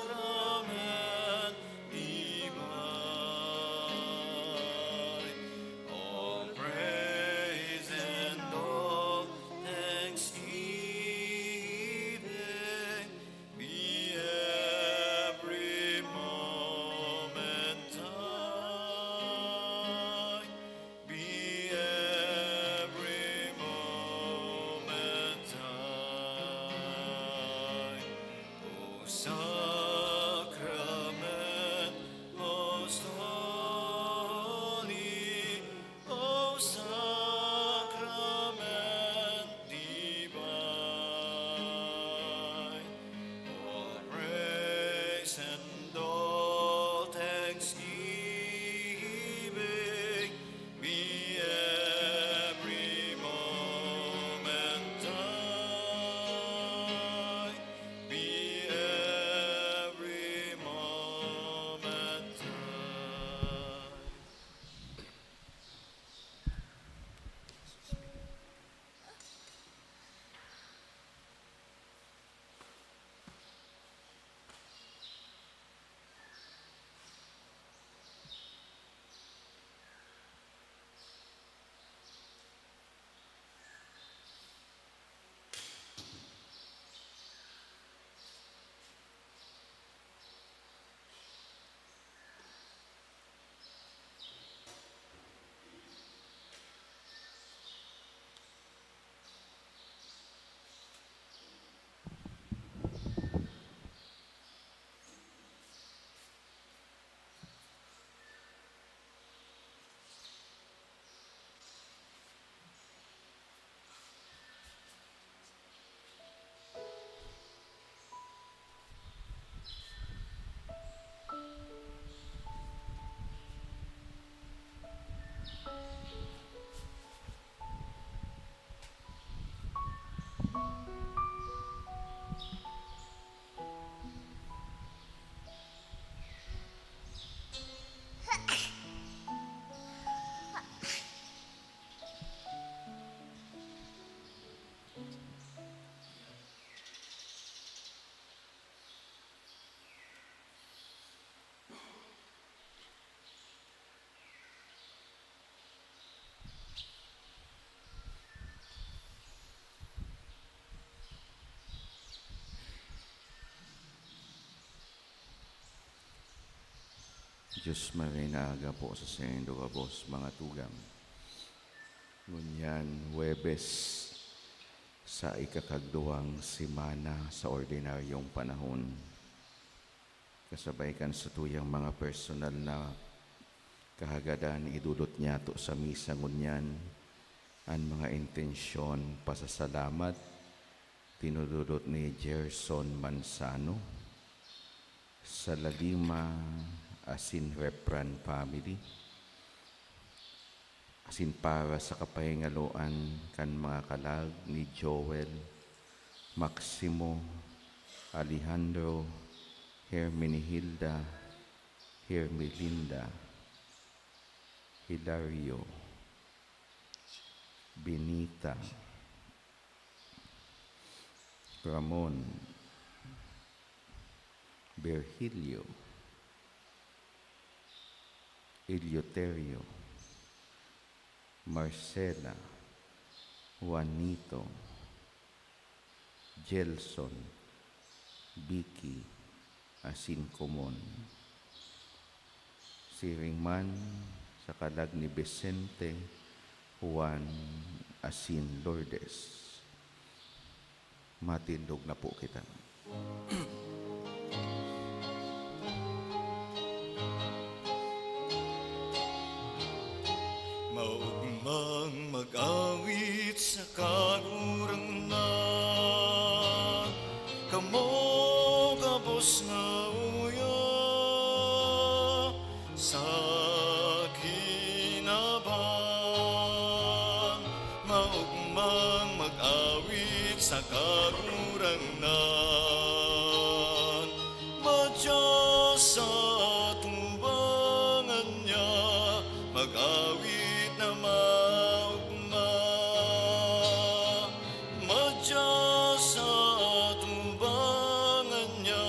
Diyos Maria na aga po sa saindo gabos, mga tugang. Ngunyan, Huwebes, sa ikakagduwang semana sa ordinaryong panahon. Kasabay kan satuyang mga personal na kahagadan, idudot niyato sa misa ngunyan an mga intensyon pasasalamat tinududot ni Gerson Manzano, sa Lalima asin Repran family, asin para sa kapahingaloan kan mga kalag ni Joel, Maximo, Alejandro, Hermenegilda, Hermelinda, Hilario, Benita, Ramon, Virgilio, Eleuterio, Marcela, Juanito, Gelson, Vicky, asin Komon. Siring man sa kalag ni Vicente, Juan, asin Lourdes. Matindog na po kita. Maugmang mag-awit sa Kagurangnan, kamo gabos na uya sa kinaban. Maugmang mag-awit sa Kagurangnan, madya sa atubangan niya, mag-awit na maugma. Madya sa atubangan niya,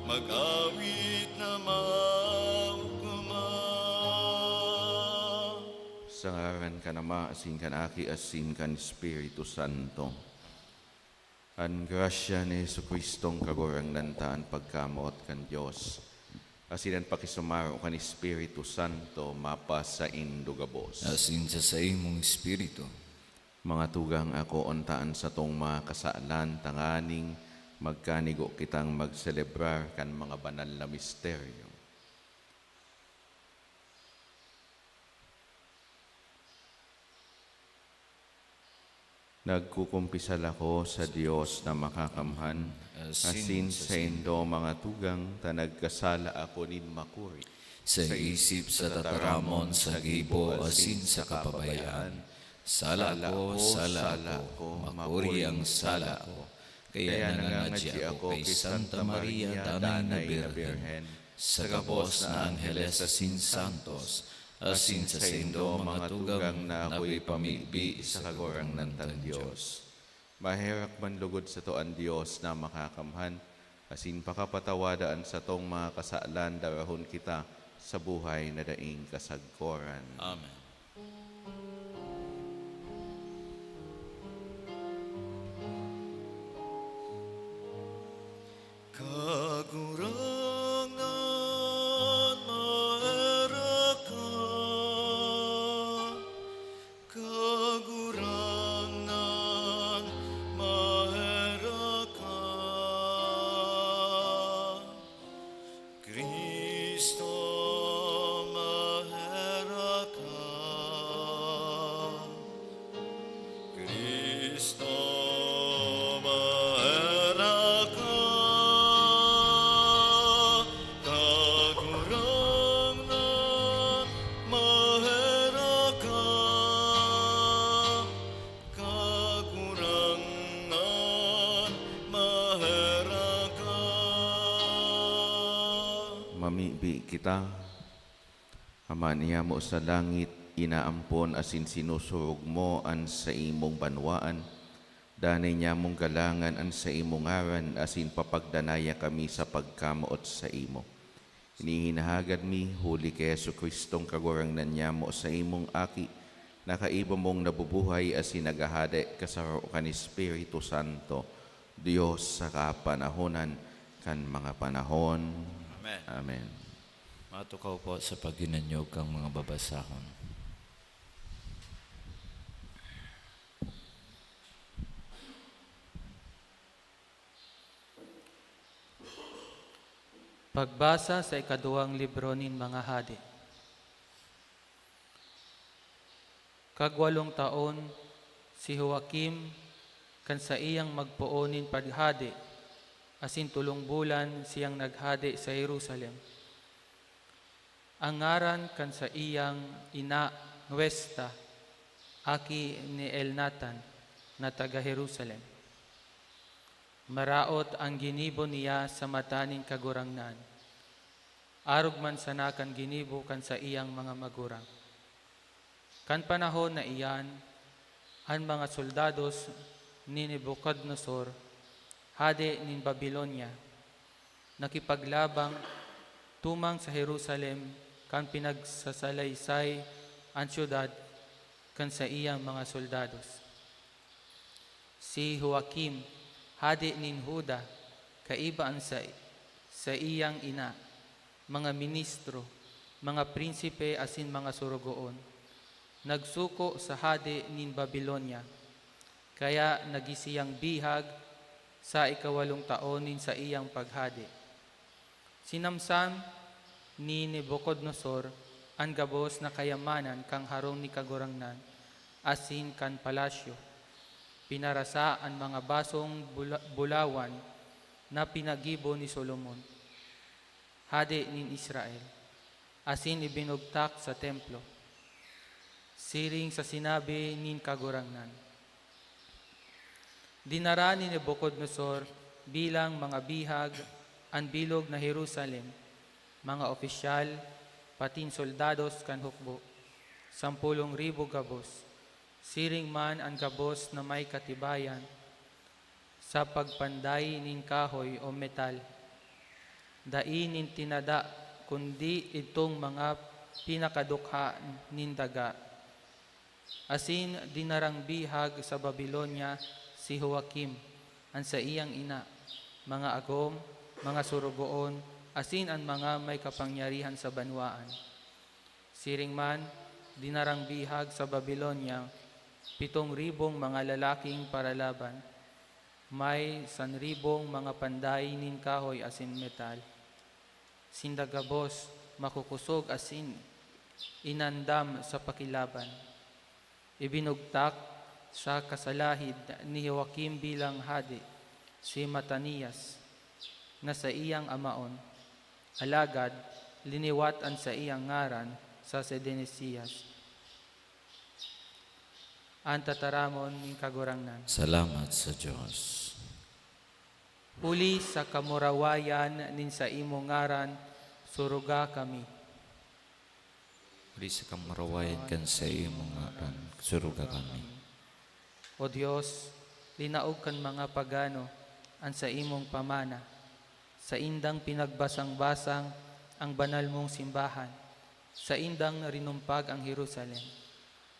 mag-awit na maugma. Sa ngaran kan Ama, asin kan Aki, asin kan Espiritu Santo. An grasya ni Jesu-Cristong Kagurangnan ta, an pagkamoot kan Dios, asin an pakisumaro kan Espiritu Santo mapasaindo gabos. Asin sa saimong espiritu. Mga tugang, akoon ta an satong mga kasalan tanganing magkanigo kitang magselebrar kan mga banal na misteryo. Nagkukumpisal ako sa Dios na Makakamhan, asin saindo, mga tugang, ta nagkasala ako nin makuri. Sa isip, sa tataramon, sa gibo, asin sa kapabayaan. Sala ko, sala ko, makuri ang sala ko. Kaya nangangadyi ako kay Santa Maria, Danay na Birhen, sa gabos na angheles asin santos, asin sa saindo, mga tugang, na ako'y pamibi sa Kagurangnan tang Dios. Maherak man lugod sato an Dios na Makakamhan, asin pakapatawada an satong mga kasalan, darahon kita sa buhay na daing kasagkoran. Amen. Kagurangnan, maherak ka. Kagurangnan, maherak ka. Cristo, maherak ka. Cristo, maherak ka. Kagurangnan, maherak ka. Kagurangnan, maherak ka. Mamibi kita. Ama niyamo sa langit, inaampon asin sinusurog mo an saimong banwaan. Danay niyamong galangan an saimong ngaran, asin papagdanaya kami sa pagkamoot saimo. Ini hinahagad mi huli ki Jesu-Cristong Kagurangnan niyamo, saimong Aki, na kaiba mong nabubuhay asin naghahade kasaro kan Espiritu Santo, Dios sa kapanahonan kan mga panahon. Amen. Amen. Matukaw po sa paghinanyog kan mga babasahon. Pagbasa sa ikaduwang libro nin mga hade. Kagwalong taon, si Joaquim kan saiyang magpoon nin paghade, asin tolong bulan siyang naghade sa Jerusalem. An ngaran kan saiyang ina Nuesta, aki ni Elnatan, na taga Jerusalem. Maraot an ginibo niya sa mata nin Kagurangnan, arog man sana kan ginibo kan saiyang mga magurang. Kan panahon na iyan, an mga soldados ni Nebucodonosor, hade nin Babilonia, nakipaglabang tumang sa Jerusalem kan pinagsasalaysay an syudad kan saiyang mga soldados. Si Joaquim, hade nin Juda, kaiba an sa, saiyang ina, mga ministro, mga prinsipe asin mga sorogoon, nagsuko sa hade nin Babilonia, kaya nagin siyang bihag sa ikawalong taon nin saiyang paghade. Sinamsam ni Nabucodonosor an gabos na kayamanan kan harong ni Kagurangnan asin kan palasyo. Pinarasa an mga basong bula-, bulawan na pinagibo ni Solomon, hade nin Israel, asin ibinugtak sa templo, siring sa sinabi nin Kagurangnan. Dinara ni Nabucodonosor bilang mga bihag an bilog na Jerusalem, mga opisyal, patin soldados kan hukbo, sampolong ribo gabos, siring man an gabos na may katibayan sa pagpanday nin kahoy o metal. Dai nin tinada kundi idtong mga pinakadukha nin daga. Asin dinarang bihag sa Babilonia si Joaquim, an saiyang ina, mga agom, mga sorogoon, asin an mga may kapangyarihan sa banwaan. Siring man, dinarang bihag sa Babilonia pitong ribong mga lalaking paralaban, may sanribong mga panday nin kahoy asin metal. Sinda gabos makukosog asin inandam sa pakilaban. Ibinugtak sa kasalahid ni Joaquim bilang hade si Matanias, na saiyang amaon, alagad liniwat an saiyang ngaran sa Sedecias. An tataramon nin Kagurangnan. Salamat sa Dios. Huli sa kamurawayan nin saimong ngaran, suruga kami. Huli sa kamurawayan kan saimong ngaran, suruga kami. O Dios, linaog kan mga pagano an saimong pamana. Saindang pinagbasang-basang ang banal mong simbahan. Saindang rinumpag ang Jerusalem.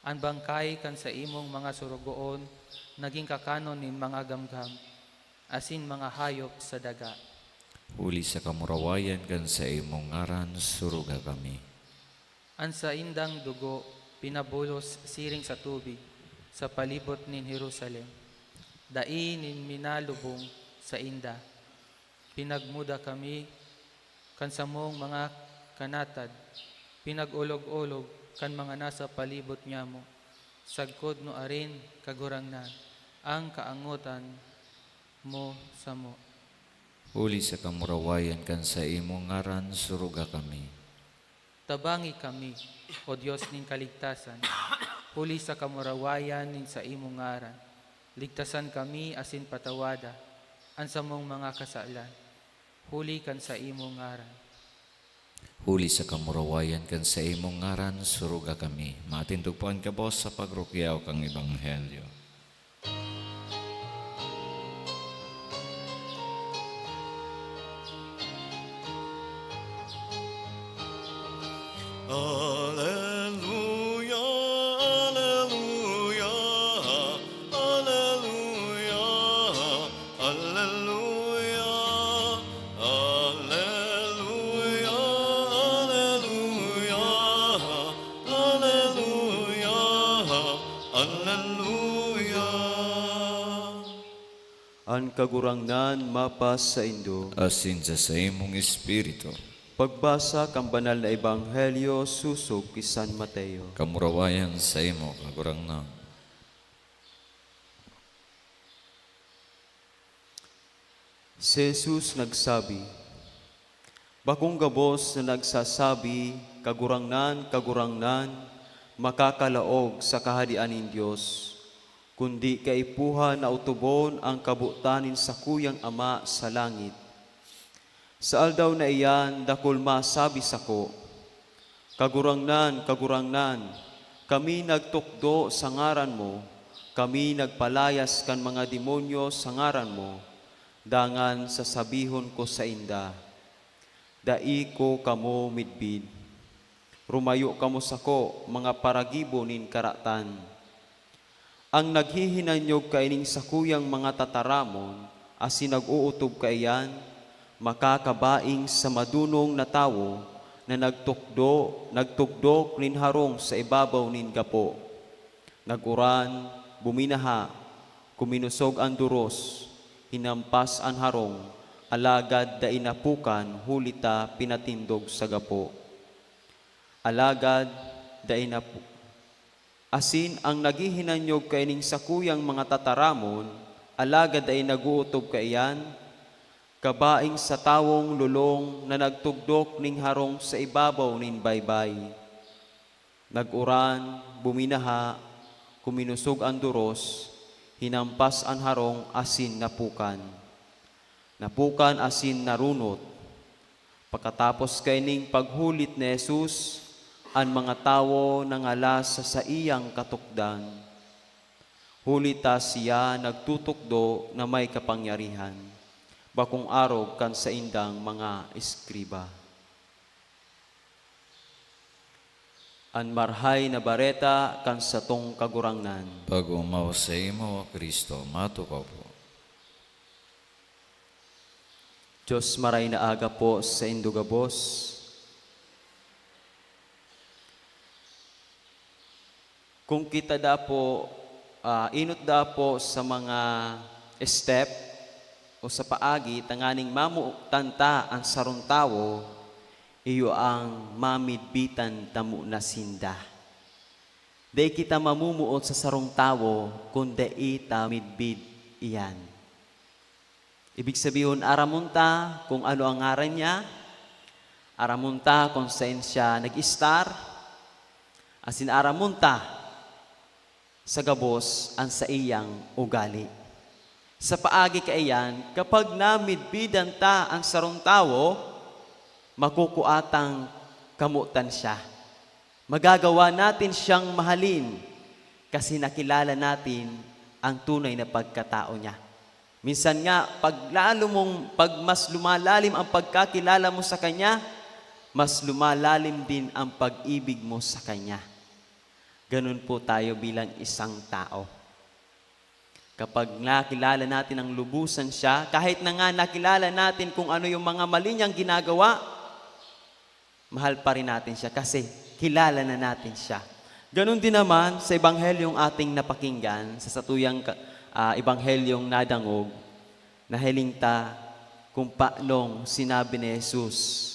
An bangkay kan saimong mga sorogoon nagin kakanon nin mga gamgam asin mga hayop sa daga. Huli sa kamurawayan kan saimong ngaran, suruga kami. An saindang dugo pinabulos siring sa tubig sa palibot nin Jerusalem. Dai nin minalubong sainda. Pinagmuda kami kan samong mga kanatad, pinag-olog-olog kan mga nasa palibot nyamo. Sagkod nuarin, Kagurangnan, an kaangotan mo samo. Huli sa kamurawayan kan saimong ngaran, suruga kami. Tabangi kami, O Dios nin kaligtasan, huli sa kamurawayan nin saimong ngaran. Ligtasan kami asin patawada an samong mga kasalan, huli kan saimong ngaran. Huli sa kamurawayan kan saimong ngaran, suruga kami. Matindog po an gabos sa pagrukyaw kan ebanghelyo. Aleluya, aleluya, aleluya, aleluya, aleluya. An Kagurangnan mapasaindo. Asin sa saimong espiritu. Pagbasa kan Banal na Ebanghelyo sosog ki San Mateo. Kamurawayan saimo, Kagurangnan. Si Jesus nagsabi, "Bakong gabos na nagsasabi, 'Kagurangnan, Kagurangnan,' makakalaog sa Kahadean nin Dios, kundi kaipuhan na otobon an kabotan nin sakuyang Ama sa langit. Sa aldaw na iyan, dakul masabi sako, 'Kagurangnan, Kagurangnan, kami nagtukdo sa ngaran mo, kami nagpalayas kan mga demonyo sa ngaran mo,' dangan sasabihon ko sainda, 'Dai ko kamo midbid. Rumayo kamo sako, mga paragibo nin karatan.' An naghihinanyog kaining sakuyang mga tataramon asin nag-ootob kaiyan, makakabaing sa madonong na tawo na nagtukdo, nagtugdok nin harong sa ibabaw nin gapo. Nag-uran, buminaha, kuminosog an doros, hinampas an harong, alagad dai napukan huli ta pinatindog sa gapo. Alagad dai napu-, asin an naghihinanyog kaining sakuyang mga tataramon, alagad dai nag-ootob kaiyan, kabaing sa tawong lolong na nagtugdok nin harong sa ibabaw nin baybay. Nag-uran, buminaha, kuminosog an doros, hinampas an harong asin napukan. Napukan asin narunot. Pakatapos kaining paghulit ni Jesus, an mga tawo nangalas sa saiyang katukdan, huli ta siya nagtutukdo na may kapangyarihan, bakong arog kan saindang mga eskriba. An Marahay na Bareta kan satong Kagurangnan. Pag-omaw saimo, O Cristo. Matukaw po. Diyos, maray na aga po saindo gabos. Kung kita da po, ah, inot da po sa mga step o sa paagi tanganing mamotan ta an sarong tawo, iyo ang mamidbitan tamo na sinda. Dai kita mamumuot sa sarong tawo kun dai ta midbid iyan. Ibig sabihon, aramon ta kung ano ang ngaran niya, aramon ta kung saen siya nag-estar, asin aramon ta sa gabos an saiyang ugali. Sa paagi kaiyan, kapag namidbidan ta an sarong tawo, makukua tang kamotan siya. Magagawa natin siyang mahalin kasi nakilala natin ang tunay na pagkatao niya. Minsan nga, pag lalo mong, pag mas lumalalim ang pagkakilala mo sa kanya, mas lumalalim din ang pag-ibig mo sa kanya. Ganun po tayo bilang isang tao. Kapag nakilala natin ang lubusan siya, kahit na nga nakilala natin kung ano yung mga mali niyang ginagawa, mahal pa rin natin siya kasi kilala na natin siya. Ganun din naman sa ebanghelyong ating napakinggan, sa satuyang ka-, ah, ebanghelyong nadangog, nahiling ta kung paanong sinabi ni Jesus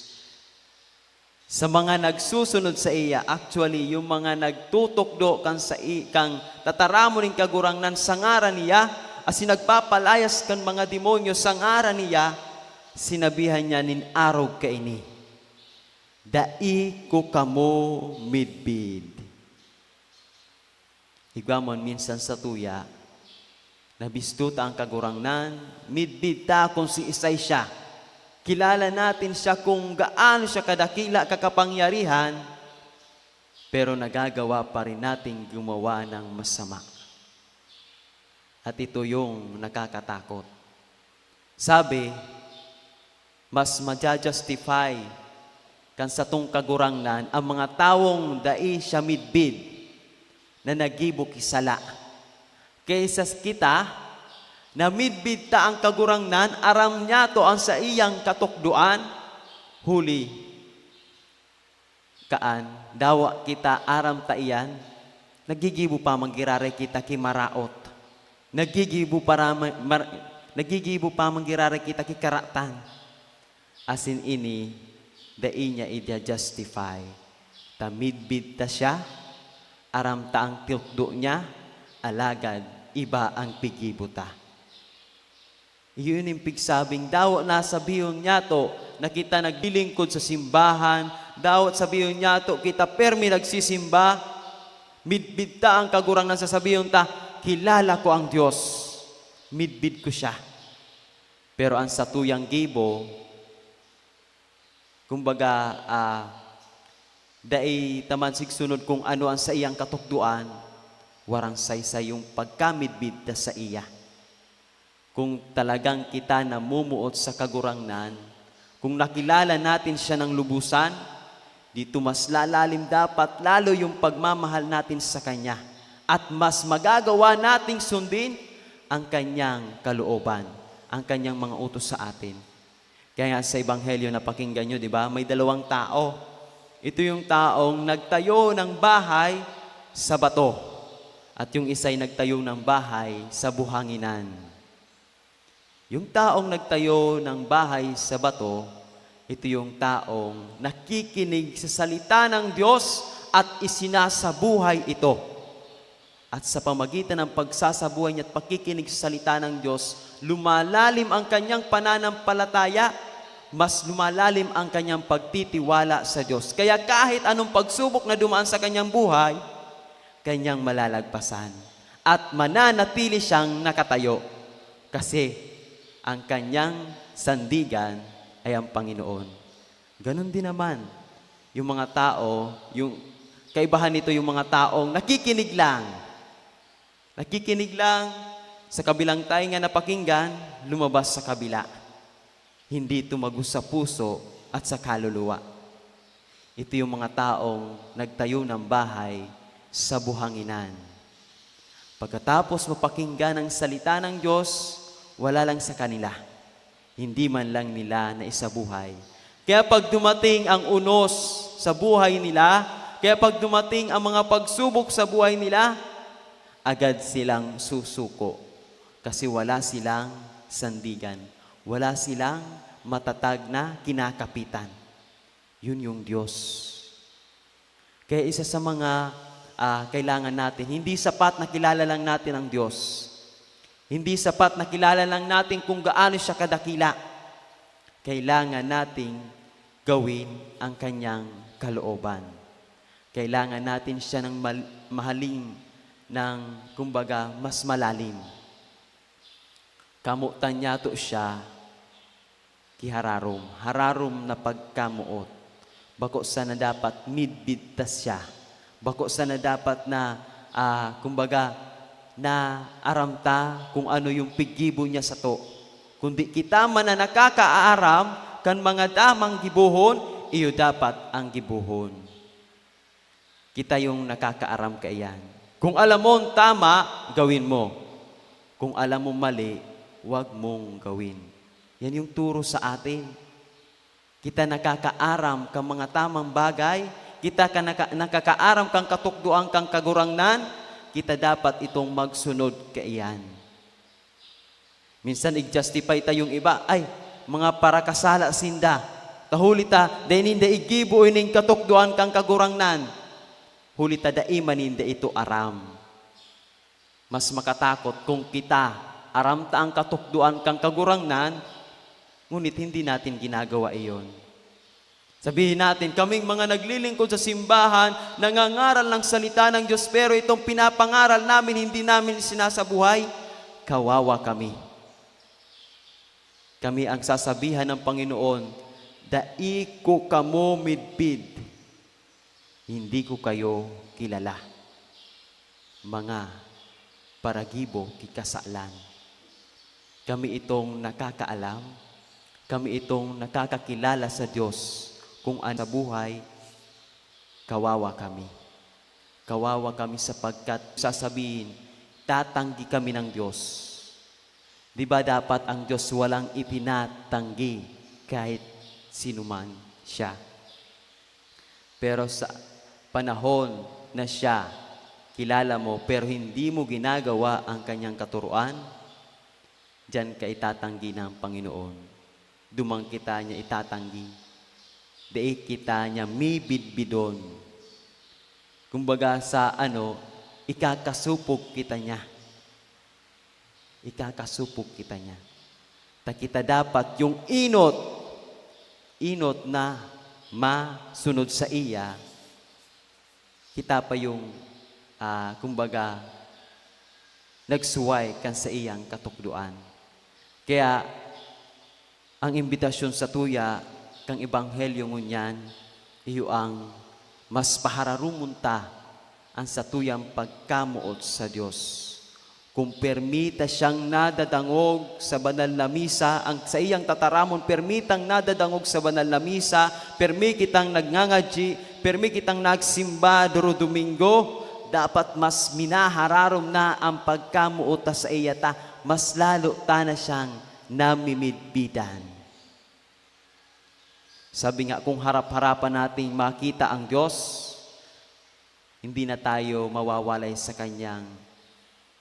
sa mga nagsusunod saiya, actually, yung mga nagtutukdo kan sai-, kan tataramon nin Kagurangnan sa ngaran niya, asin nagpapalayas kan mga demonyo sa ngaran niya, sinabihan niya nin arog kaini, "Dai ko kamo midbid." Igwa man minsan satuya, nabisto ta an Kagurangnan, midbid ta kun siisay siya. Kilala natin siya kung gaano siya kadakila, kakapangyarihan, pero nagagawa pa rin nating gumawa ng masama. At ito yung nakakatakot. Sabi, mas maja-justify kan satong Kagurangnan ang mga tawong dai siya midbid na naggibo ki sala. Kaysa kita, na midbid ta an Kagurangnan, aram niyato an saiyang katukdoan, huli kaan, dawa kita aram ta iyan, naggigibo pa man giraray kita ki maraot. Naggigibo para ma-, mar-, Nagigibo pa man giraray kita ki karatan. Asin ini, dai niya idya-justify. Ta midbid ta siya, aram ta ang tukdo niya, alagad iba ang piggibo ta. Iyo nin pigsabing, dawa na sabihon niyato na kita naglilingkod sa simbahan, dawa sabihon niyato kita permi nagsisimba, midbid ta an Kagurangnan, sasabihon ta, "Kilala ko ang Dios, midbid ko siya." Pero an satuyang gibo, kumbaga, ah, dai ta man sigsunod kung ano an saiyang katukdoan, warang saysay yung pagkamidbid ta saiya. Kung talagang kita namumuot sa Kagurangnan, kung nakilala natin siya ng lubusan, dito mas lalalim dapat lalo yung pagmamahal natin sa Kanya, at mas magagawa nating sundin ang Kanyang kalooban, ang Kanyang mga utos sa atin. Kaya nga sa Ebanghelyo na pakinggan nyo, di ba, may dalawang tao. Ito yung taong nagtayo ng bahay sa bato, at yung isa'y nagtayo ng bahay sa buhanginan. Yung taong nagtayo ng bahay sa bato, ito yung taong nakikinig sa salita ng Diyos at isinasabuhay ito. At sa pamagitan ng pagsasabuhay niya at pakikinig sa salita ng Diyos, lumalalim ang kanyang pananampalataya, mas lumalalim ang kanyang pagtitiwala sa Diyos. Kaya kahit anong pagsubok na dumaan sa kanyang buhay, kanyang malalagpasan at mananatili siyang nakatayo, kasi ang kanyang sandigan ay ang Panginoon. Ganun din naman, yung mga tao, yung kaibahan nito, yung mga taong nakikinig lang. Nakikinig lang, sa kabilang tainga napakinggan, lumabas sa kabila. Hindi tumago sa puso at sa kaluluwa. Ito yung mga taong nagtayo ng bahay sa buhanginan. Pagkatapos mapakinggan ang salita ng Diyos, wala lang sa kanila. Hindi man lang nila naisabuhay. Kaya pag dumating ang unos sa buhay nila, kaya pag dumating ang mga pagsubok sa buhay nila, agad silang susuko. Kasi wala silang sandigan. Wala silang matatag na kinakapitan. Yun yung Diyos. Kaya isa sa mga, ah, kailangan natin, hindi sapat na kilala lang natin ang Diyos. Hindi sapat na kilala lang natin kung gaano siya kadakila. Kailangan nating gawin ang kanyang kalooban. Kailangan natin siya ng mal-, mahalin ng, kumbaga, mas malalim. Kamotan niyato siya ki hararom, hararom na pagkamoot. Bako sana dapat midbid ta siya. Bako sana dapat na, ah, kumbaga, na aram ta kung ano yung piggibo niya sato. Kundi kita man na nakakaaram kan mga damang gibohon, iyo dapat ang gibohon. Kita yung nakakaaram kaiyan. Kung alam mo ang tama, gawin mo. Kung alam mo mali, wag mong gawin. Yan yung turo sa atin. Kita nakakaaram kan mga tamang bagay, kita ka naka-, nakakaaram kan katukdoan kan Kagurangnan, kita dapat itong magsunod kaiyan. Minsan ig-justify ta yung iba, "Ay, mga parakasala sinda. Ta huli ta, dai ninda igibo ining katukdoan kan Kagurangnan. Huli ta dai man ninda ito aram." Mas makatakot kung kita, aram ta ang katukdoan kan Kagurangnan, ngunit hindi natin ginagawa iyon. Sabihin natin, kaming mga naglilingkod sa simbahan, nangangaral ng salita ng Diyos, pero itong pinapangaral namin, hindi namin sinasabuhay. Kawawa kami. Kami ang sasabihan ng Panginoon, "Dai ko kamo midbid. Hindi ko kayo kilala." Mga paragibo ki kasalan. Kami itong nakakaalam, kami itong nakakakilala sa Diyos kung ano sa buhay, kawawa kami. Kawawa kami sapagkat sasabihin, tatanggi kami ng Diyos. Di ba dapat ang Diyos walang itinatanggi kahit sino man siya? Pero sa panahon na siya kilala mo, pero hindi mo ginagawa ang kanyang katuruan, Diyan ka itatanggi ng Panginoon. Duman kita niya itatanggi. Dai kita niya mibidbidon. Kumbaga sa ano, ikakasupog kita niya. Ikakasupog kita niya. Ta kita dapat yung enot, enot na masunod saiya, kita pa yung, ah, kumbaga, nagsuway kan saiyang katukdoan. Kaya, ang imbitasyon satuya kan ebanghelyo ngunyan, iyo ang mas pahararumon ta an satuyang pagkamoot sa Dios. Kun permi ta siyang nadadangog sa banal na misa, ang saiyang tataramon, permi tang nadadangog sa banal na misa, permi kitang nagngangadyi, permi kitang nagsimba duro Domingo, dapat mas minahararom na an pagkamoot ta saiya ta, mas lalo ta na siyang namimidbidan. Sabi nga, kung harap-harapan nating makita ang Diyos, hindi na tayo mawawalay sa kanyang,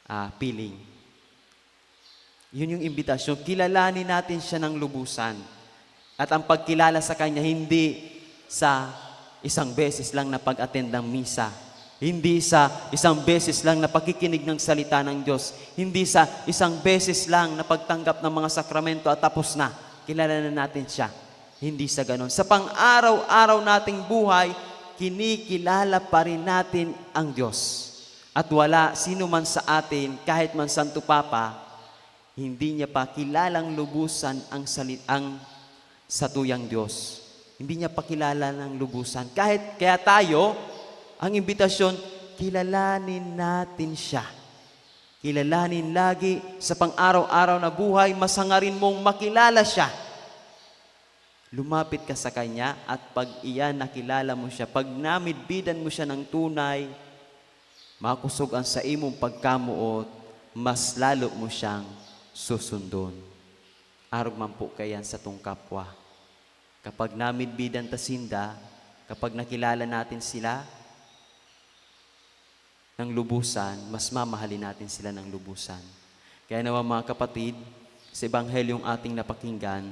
ah, piling. Yun yung imbitasyon. Kilalanin natin siya ng lubusan. At ang pagkilala sa kanya, hindi sa isang beses lang na pag-attend ng misa, hindi sa isang beses lang na pakikinig ng salita ng Diyos, hindi sa isang beses lang na pagtanggap ng mga sakramento at tapos na, kilala na natin siya. Hindi sa ganon. Sa pang-araw-araw nating buhay, kinikilala pa rin natin ang Diyos. At wala sino man sa atin, kahit man Santo Papa, hindi niya pa kilalang lubusan ang sali-, ang satuyang Diyos. Hindi niya pa kilala ng lubusan. Kahit, kaya tayo, ang imbitasyon, kilalanin natin siya. Kilalanin lagi sa pang-araw-araw na buhay, mas hangarin mong makilala siya. Lumapit ka sa kanya at pag iyan nakilala mo siya, pag namidbidan mo siya ng tunay, makosog an saimong pagkamoot, mas lalo mo siyang susundon. Arog man po kaiyan satong kapwa. Kapag namidbidan ta sinda, kapag nakilala natin sila ng lubusan, mas mamahalin natin sila ng lubusan. Kaya nawa, mga kapatid, sa ebanghelyong ating napakinggan,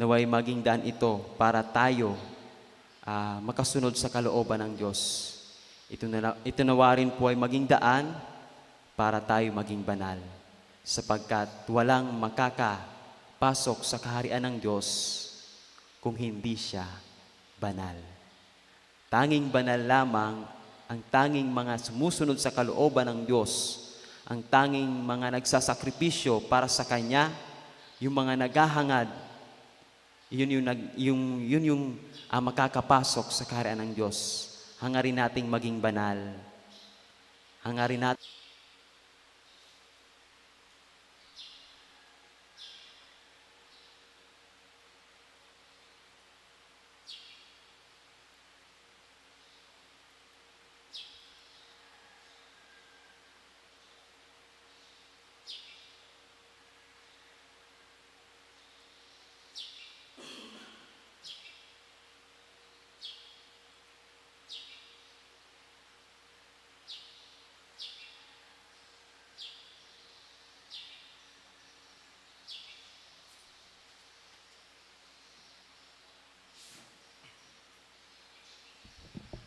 nawa'y maging daan ito para tayo, ah, makasunod sa kalooban ng Diyos. Ito na, ito nawa rin po ay maging daan para tayo maging banal, sapagkat walang makakapasok sa kaharian ng Diyos kung hindi siya banal. Tanging banal lamang ang tanging mga sumusunod sa kalooban ng Diyos, ang tanging mga nagsasakripisyo para sa Kanya, yung mga naghahangad, yun yung nag-, yung, yun yung, ah, makakapasok sa kaharian ng Diyos. Hangarin nating maging banal. Hangarin natin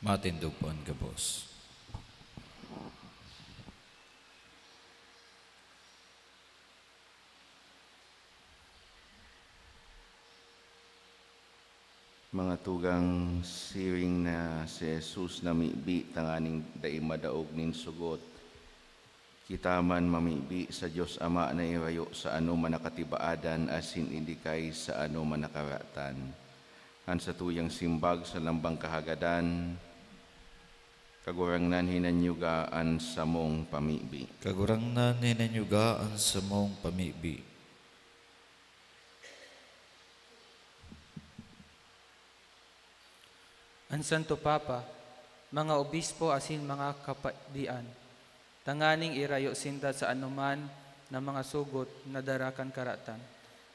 Matindog po an gabos. Mga tugang, siring na si Jesus namibi tanganing dai madaog nin sugot, kita man mamibi sa Dios Ama na irayo sa anoman na katibaadan asin idikay sa anoman na karatan. An satuyang simbag sa lambang kahagadan, Kagurangnan, hinanyuga an samong pamibi. Kagurangnan, hinanyuga an samong pamibi. An Santo Papa, mga obispo asin mga kapadian, tanganing irayo sinda sa anoman na mga sugot na dara kan karatan,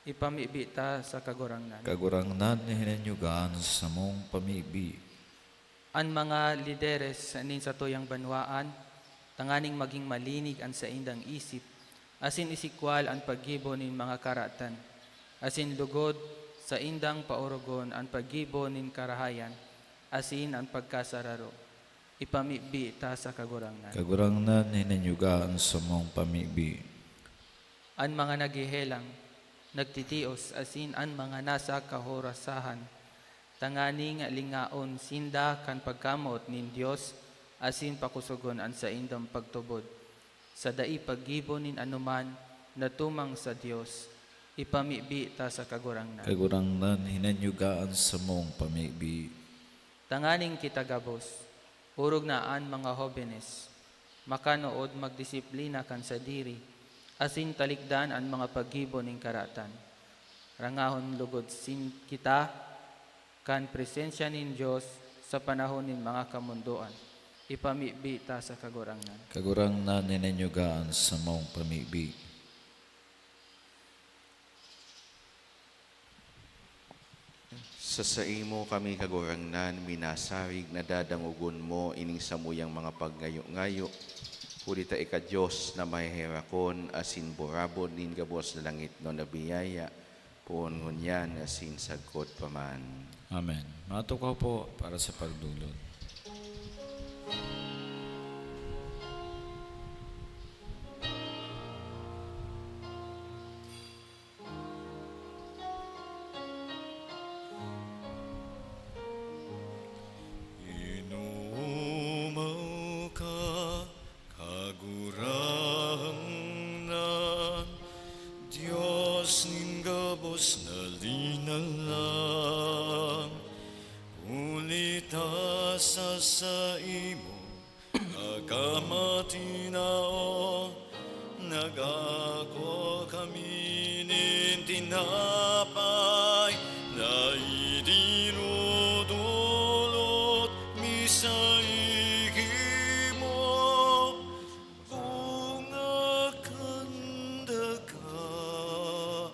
ipamibi ta sa Kagurangnan. Kagurangnan, hinanyuga an samong pamibi. An mga lideres nin satuyang banwaan, tanganing maging malinig an saindang isip, asin isikwal an paggibo nin mga karatan, asin lugod saindang paorogon an paggibo nin karahayan asin an pagkasararo. Ipamibi ta sa Kagurangnan. Kagurangnan, hinanyuga an samong pamibi. An mga naghehelang, nagtitios, asin an mga nasa kahurasahan, tanganing lingaon sinda kan pagkamoot nin Dios asin pakosogon an saindang pagtubod, sa dai paggibo nin anoman na tumang sa Dios. Ipamibi ta sa Kagurangnan. Kagurangnan, hinanyuga an samong pamibi. Tanganing kita gabos, orog na an mga hobenes, makanood magdisiplina kan sadiri, asin talikdan an mga paggibo nin karatan. Rangahon lugod sin kita kan presensya nin Dios sa panahon nin mga kamondoan. Ipamibi ta sa Kagurangnan. Kagurangnan, hinanyuga an samong pamibi. Sa saimo kami, Kagurangnan, minasarig na dadangogon mo ining samuyang mga pagngayo-ngayo, huli ta ika Dios na maheherakon asin burabod nin gabos na langitnon na biyaya, poon ngunyan asin sagkod pa man. Amen. Matukaw po para sa pagdulot. Inoomaw ka, Kagurangnan, Dios nin gabos na linalang, huli ta sa saimo pagkamatinao, nag-ako kami nin tinapay na idinudulot mi saimo, bunga kan daga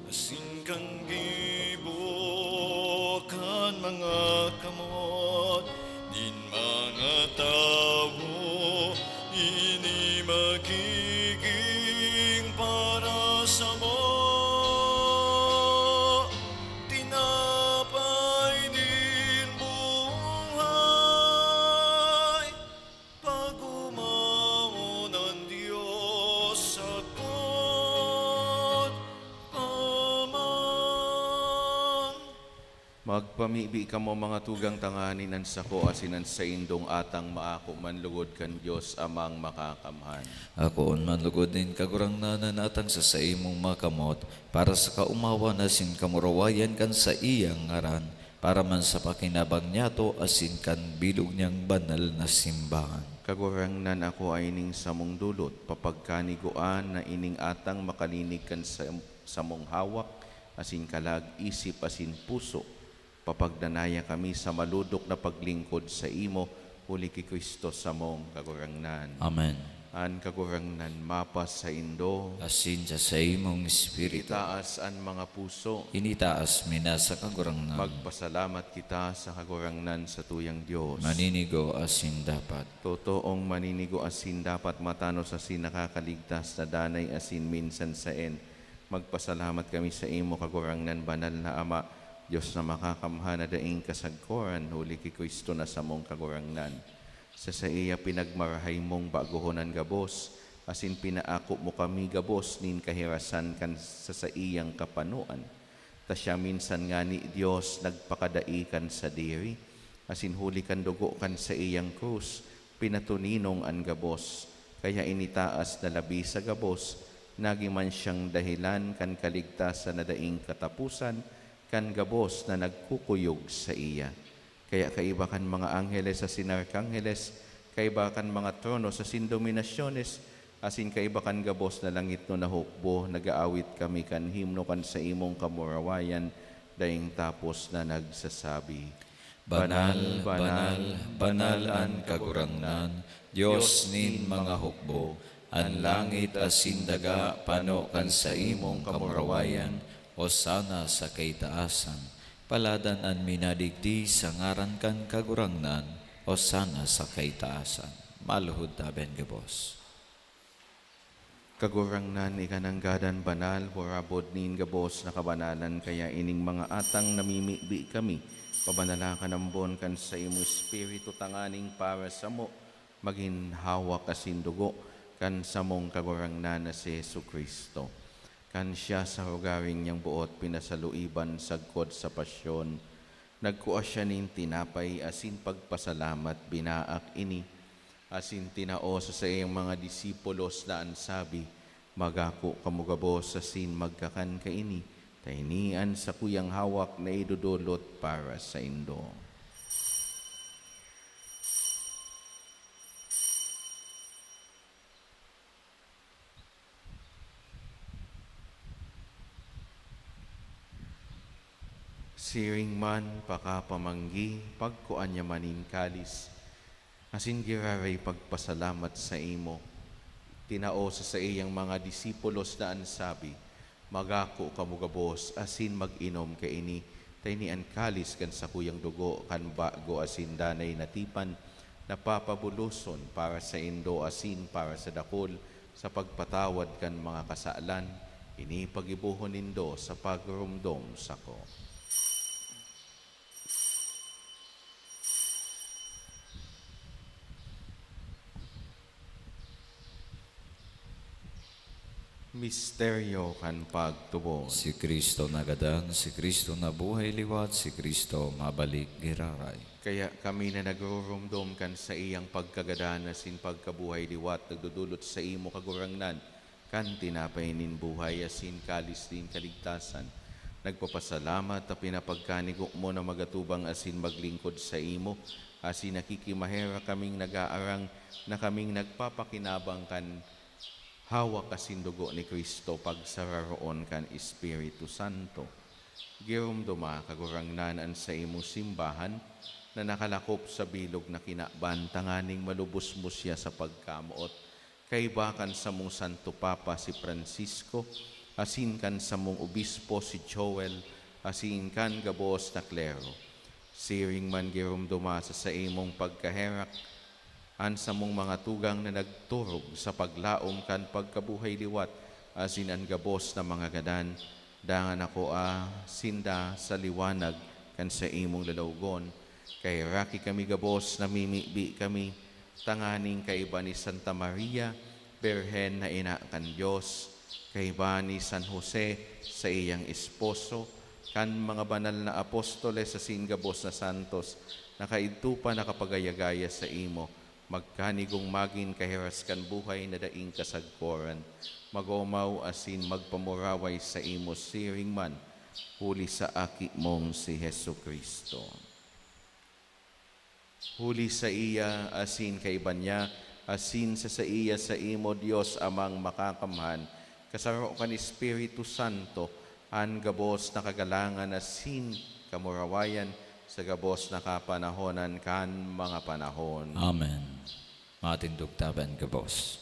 asin kan gibo kan mga kamot nin mga tawo. Ini magigin para samo tinapay nin buhay. Pag-omawon an Dios sagkod pa man. Magpamibi kamo, mga tugang, tanganing an sako asin an saindong atang maako man lugod kan Dios Amang Makakamhan. Akoon man lugod nin Kagurangnan an atang sa saimong makamot, para sa kaomawan asin kamurawayan kan saiyang ngaran, para man sa pakinabang niyato asin kan bilog niyang banal na simbahan. Kagurangnan, akoa ining samong dulot, papagkanigoan na ining atang makalinig kan sa-, samong hawak asin kalag, isip asin puso. Papagdanaya kami sa malodok na paglingkod saimo, huli ki Cristo samong Kagurangnan. Amen. An Kagurangnan mapasaindo. Asin sa saimong espiritu. Itaas an mga puso. Initaas mi na sa Kagurangnan. Magpasalamat kita sa Kagurangnan, satuyang Dios. Maninigo asin dapat. Totoong maninigo asin dapat, matanos asin nakakaligtas na danay asin minsan saen. Magpasalamat kami saimo, Kagurangnan, banal na Ama, Dios na Makakamhan na daing kasagkoran, huli ki Cristo na samong Kagurangnan. Sa saiya pinagmarahay mong bagohon an gabos, asin pinaako mo kami gabos nin kahirasan kan sa saiyang kapanoan. Ta siya minsan ngani, Dios, nagpakadai kan sadiri, asin huli kan dugo kan saiyang krus, pinatuninong an gabos. Kaya initaas na labi sa gabos, nagin man siyang dahelan kan kaligtasan na daing kataposan, kan gabos na nagkukuyog saiya. Kaya kaiba kan mga angheles asin arkangheles, kaiba kan mga tronos asin dominasyones, asin kaiba kan gabos na langitnon na hukbo, nag-aawit kami kan himno kan saimong kamurawayan, daing tapos na nagsasabi, "Banal, banal, banal an Kagurangnan, Dios nin mga hukbo. An langit asin daga pano kan saimong kamurawayan. Hosana sa kaitaasan. Paladan an minadigdi sa ngaran kan Kagurangnan. Hosana sa kaitaasan." Maluhod tabi an gabos. Kagurangnan, ika nanggadan banal, burabod nin gabos na kabanalan, kaya ining mga atang namimibi kami, pabanala ka nambon kan saimong Espiritu tanganing para samo magin hawak asin dugo kan samong Kagurangnan na si Jesu-Cristo. Kan siya sa hugaring niyang boot pinasaluiban sagkod sa pasyon, nagkua siya nin tinapay asin pagpasalamat, binaak ini, asin tinao sa saiyang mga disipulos na an sabi, "Magako kamo gabos asin magkakan kaini, ta ini an sakuyang hawak na idodolot para saindo." Siring man, pakapamanggi, pagkua niya man nin kalis, asin giraray pagpasalamat saimo, tinao sa saiyang mga disipulos na an sabi, "Magako kamo gabos asin mag-inom kaini, ta ini an kalis kan sakuyang dugo kan bago asin danay na tipan, na papabuloson para saindo asin para sa dakul sa pagpatawad kan mga kasalan. Ini paggibohon nindo sa pagromdom sako." Misteryo kan pagtubod. Si Cristo nagadan, si Cristo nabuhay liwat, si Cristo mabalik giraray. Kaya kami na nagruromdom kan saiyang pagkagadan asin pagkabuhay liwat, nagdodolot saimo, Kagurangnan, kan tinapay nin buhay asin kalis nin kaligtasan. Nagpapasalamat ta pinapagkanigo mo na magatubang asin maglingkod saimo, asin nakikimaherak kaming nag-aarang na kaming nagpapakinabang kan hawak asin dugo ni Cristo pagsararoon kan Espiritu Santo. Giromdoma, Kagurangnan, an saimong simbahan na nakalakop sa bilog na kinaban, tanganing malubos mo siya sa pagkamoot, kaiba kan samong Santo Papa si Francisco, asin kan samong obispo si Joel, asin kan gabos na klero. Siring man giromdoma sa saimong pagkaherak an samong mga tugang na nagturog sa paglaom kan pagkabuhay liwat, asin an gabos na mga gadan, dangan akoa sinda sa liwanag kan saimong lalawgon. Kaheraki kami gabos na mimibi kami tanganing kaiba ni Santa Maria, Birhen na ina kan Dios, kaiba ni San Jose, saiyang esposo, kan mga banal na apostoles asin gabos na santos na kaidto pa nakapagaya-gaya saimo, magkanigong magin kahiras kan buhay na daing kasagkoran, magomaw asin magpamuraway saimo siring man, huli sa Aki mong si Jesu-Cristo. Huli saiya, asin kaiba niya, asin sa saiya saimo, Dios Amang Makakamhan, kasaro kan Espiritu Santo, an gabos na kagalangan asin kamurawayan sa gabos na kapanahonan kan mga panahon. Amen. Matindog ta an gabos.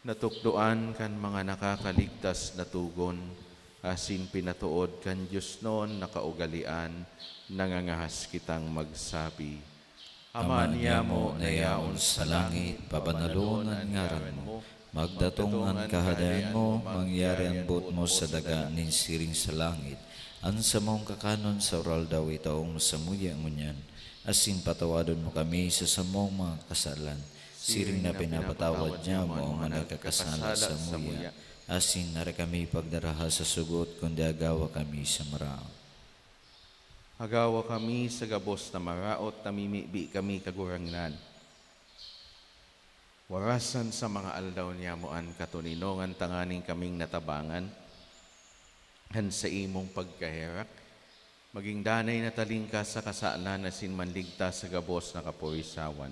Natukdoan kan mga nakakaligtas na togon, asin pinatood kan diosnon na kaugalean, nangangahas kitang magsabi, Ama niyamo na yaon sa langit, pabanalon an ngaran mo. Magdatong an Kahadean mo, mangyari an boot mo sa daga nin siring sa langit. An samong kakanon sa uraldaw itao mo samuya ngunyan, asin patawadon mo kami sa samong mga kasalan, siring na pinapatawad niamo an mga nagkakasala samuya, asin dai kami pagdaraha sa sugot, kundi agawa kami sa maraot. Agawa kami sa gabos na maraot, namimibi kami, Kagurangnan. Warasan sa mga aldaw niyamo an katoninongan tanganing kaming natabangan kan saimong pagkaherak, maging danay na talingkas sa kasalan asin manligtas sa gabos na kaporisawan.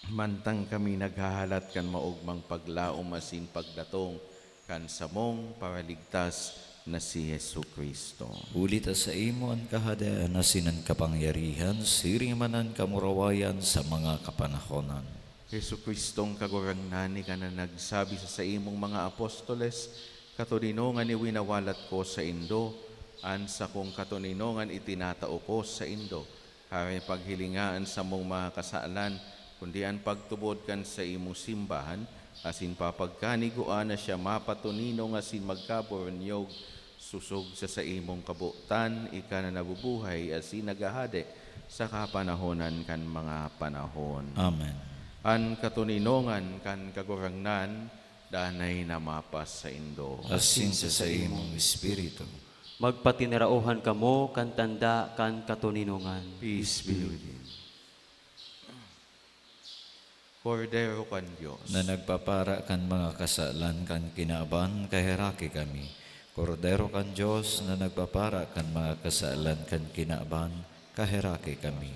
Mantang kami naghahalat kan maogmang paglaom asin pagdatong kan samong Paraligtas na si Jesu-Cristo. Huli ta saimo an Kahadean asin an kapangyarihan, siring man an kamurawayan sa mga kapanahonan. Jesu-Cristong Kagurangnan, ika na nagsabi sa saimong mga apostoles, "Katoninongan iwinawalat ko saindo, an sakong katoninongan itinatao ko saindo." Hare paghilinga an samong mga kasalan, kundi an pagtubod kan saimong simbahan, asin papagkanigua na siya mapatoninong asin magkaboronyog sosog sa saimong kabotan, ika na nabubuhay asin naghahade sa kapanahonan kan mga panahon. Amen. An katoninongan kan Kagurangnan danay na mapasaindo. Asin sa saimong espiritu. Magpatinaraohan kamo kan tanda kan katoninongan. Peace be with you. Kordero kan Dios. Na nagpapara kan mga kasalan kan kinaban, kaheraki kami. Kordero kan Dios na nagpapara kan mga kasalan kan kinaban, kaheraki kami.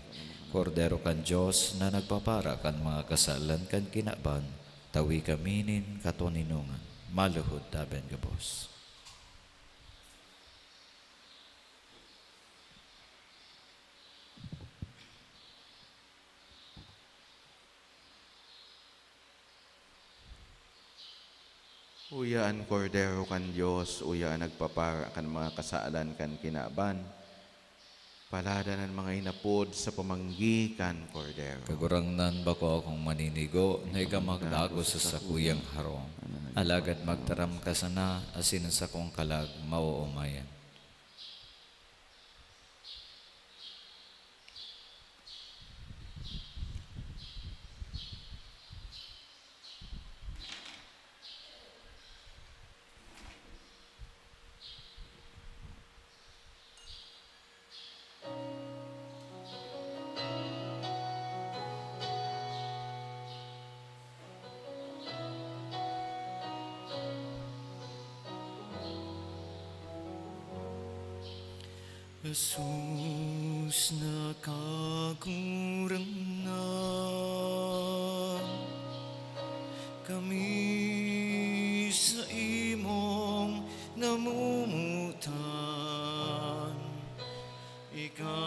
Kordero kan Dios na nagpapara kan mga kasalan kan kinaban, tawi kami nin katoninongan. Maluhod taben gabos. Uya an Kordero kan Dios, uya an nagpapara kan mga kasalan kan kinaban. Paladan an mga inapod sa pamanggi kan Kordero. Kagurangnan, bako akong maninigo na ika magdagos sa sakuyang harong. Alagad magtaram ka sana, asin an sakong kalag maoomayan. Jesus na Kagurangnan, kami sa imong namomotan. Ika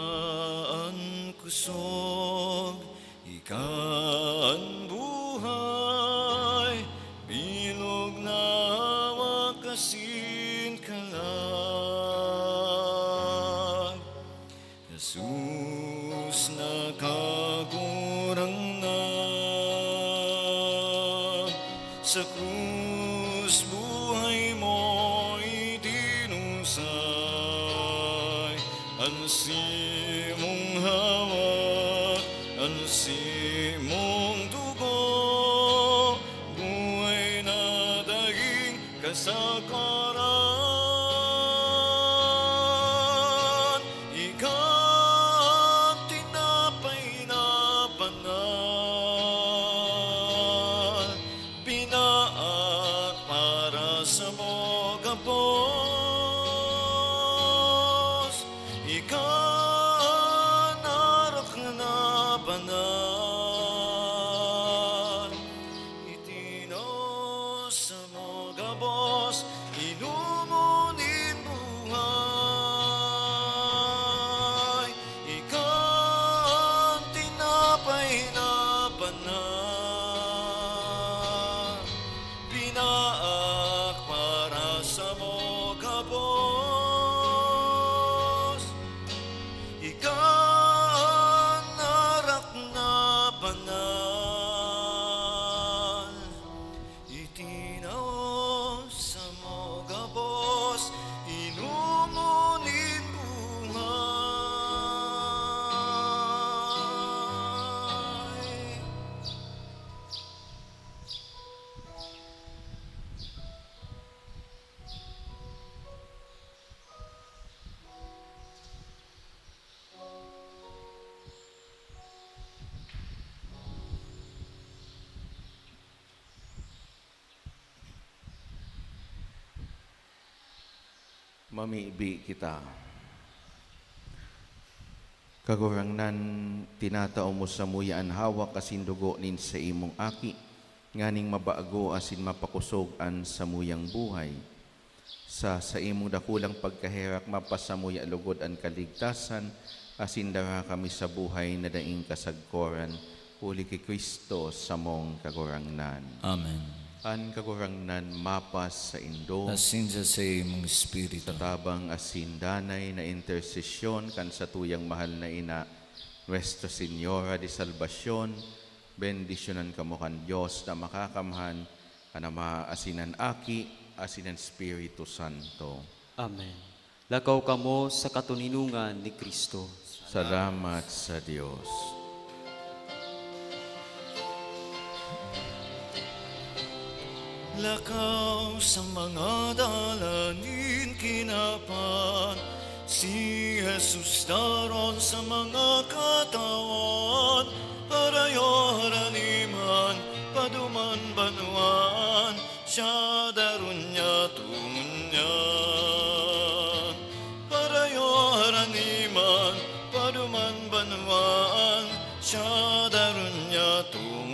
an kusog, ika an buhay, bilog na hawak asin kalag. Jesus na Kagurangnan, sa krus buhay mo itinusay, an simong hawak, an simong dugo, buhay na daing kasakaran. Ika an tinapay na banal, binaak para samo gabos. Ika an arak na banal, itinaw samo gabos, inomon nin buhay. Ika an tinapay na banal, binaak para samo gabos. Ika an arak na banal, itinaw samo gabos, inomon nin buhay. Mamibi kita. Kagurangnan, tinatao mo samuya an hawak asin dugo nin saimong Aki, nganing mabago asin mapakosog an samuyang buhay. Sa saimong dakulang pagkaherak, mapasamuya logod an kaligtasan, asin dara kami sa buhay na daing kasagkoran, huli ki Cristo samong Kagurangnan. Amen. An Kagurangnan mapasaindo. Asin sa saimong espiritu. Sa tabang asin danay na intersesyon kan satuyang mahal na Ina, Nuestra Señora de Salvacion, bendisyonan kamo kan Dios na Makakamhan, Kan Ama, asin an Aki, asin an Espiritu Santo. Amen. Lakaw kamo sa katoninongan ni Cristo. Salamat sa Dios. Lakaw sa mga dalan nin kinaban, si Jesus daron sa mga katawan, parayo haraniman, paduman banwaan, siya daron niya tungon niyan. Parayo haraniman, paduman banwaan, siya daron niya tungon